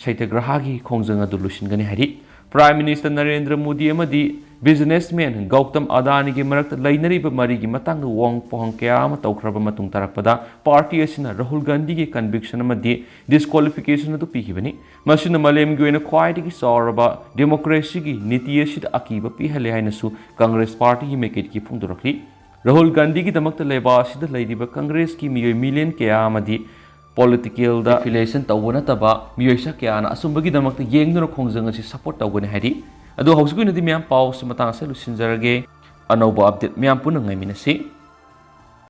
ꯁꯩꯇ꯭ꯌꯥꯒ꯭ꯔꯍꯒꯤ ꯈꯣꯡꯖꯪ ꯑꯗꯨ ꯂꯣꯏꯁꯤꯟꯒꯅꯤ ꯍꯥꯏꯔꯤ꯫ ꯄ꯭ꯔꯥꯏꯝ ꯃꯤꯅꯤꯁꯇꯔ ꯅꯔꯦꯟꯗ꯭ꯔ ꯃꯣꯗꯤ ꯑꯃꯗꯤ ꯕꯤꯖꯤꯅꯦꯁꯃꯦꯟ ꯒꯧꯇꯝ ꯑꯗꯥꯅꯤꯒꯤ ꯃꯔꯛꯇ ꯂꯩꯅꯔꯤꯕ ꯃꯔꯤꯒꯤ ꯃꯇꯥꯡꯗ ꯋꯥꯍꯪ ꯄꯥꯎꯍꯪ ꯀꯌꯥ ꯑꯃ ꯇꯧꯈ꯭ꯔꯕ ꯃꯇꯨꯡ ꯇꯥꯔꯛꯄꯗ ꯄꯥꯔꯇꯤ ꯑꯁꯤꯅ ꯔꯥꯍꯨꯜ ꯒꯥꯟꯙꯤꯒꯤ ꯀꯟꯚꯤꯛꯁꯟ ꯑꯃꯗꯤ ꯗꯤꯁꯀ꯭ꯋꯥꯂꯤꯐꯤꯀꯦꯁꯟ ꯑꯗꯨ ꯄꯤꯈꯤꯕꯅꯤ꯫ ꯃꯁꯤꯅ ꯃꯥꯂꯦꯝꯒꯤ ꯑꯣꯏꯅ ꯈ꯭ꯋꯥꯏꯗꯒꯤ ꯆꯥꯎꯔꯕ ꯗꯦꯃꯣꯀ꯭ꯔꯦꯁꯤꯒꯤ ꯅꯤꯇꯤ ꯑꯁꯤꯗ ꯑꯀꯤꯕ ꯄꯤꯍꯜꯂꯦ ꯍꯥꯏꯅꯁꯨ ꯀꯪꯒ꯭ꯔꯦꯁ ꯄꯥꯔꯇꯤꯒꯤ ꯃꯥꯏꯀꯩꯗꯒꯤ ꯐꯣꯡꯗꯣꯔꯛꯂꯤ꯫ ꯔꯥꯍꯨꯜ ꯒꯥꯟꯙꯤꯒꯤꯗꯃꯛꯇ ꯂꯩꯕꯥꯛ ꯑꯁꯤꯗ ꯂꯩꯔꯤꯕ ꯀꯪꯒ꯭ꯔꯦꯁꯀꯤ ꯃꯤꯑꯣꯏ ꯃꯤꯂꯤꯌꯟ ꯀꯌꯥ ꯑꯃꯗꯤ ꯄꯣꯂꯤꯇꯤꯀꯦꯜꯗ ꯑꯦꯐꯤꯂꯤꯌꯦꯁꯟ ꯇꯧꯕ ꯅꯠꯇꯕ ꯃꯤꯑꯣꯏ ꯁꯛ ꯀꯌꯥꯅ ꯑꯆꯨꯝꯕꯒꯤꯗꯃꯛꯇ ꯌꯦꯡꯗꯨꯅ ꯈꯣꯡꯖꯪ ꯑꯁꯤ ꯁꯄꯣꯔꯠ ꯇꯧꯒꯅꯤ ꯍꯥꯏꯔꯤ꯫ ꯑꯗꯨ ꯍꯧꯖꯤꯛꯀꯤ ꯑꯣꯏꯅꯗꯤ ꯃꯌꯥꯝ ꯄꯥꯎꯁꯤ ꯃꯇꯥꯡ ꯑꯁꯤꯗ ꯂꯣꯏꯁꯤꯟꯖꯔꯒꯦ꯫ ꯑꯅꯧꯕ ꯑꯞꯗꯦꯠ ꯃꯌꯥꯝ ꯄꯨꯟꯅ ꯉꯥꯏꯃꯤꯟꯅꯁꯤ꯫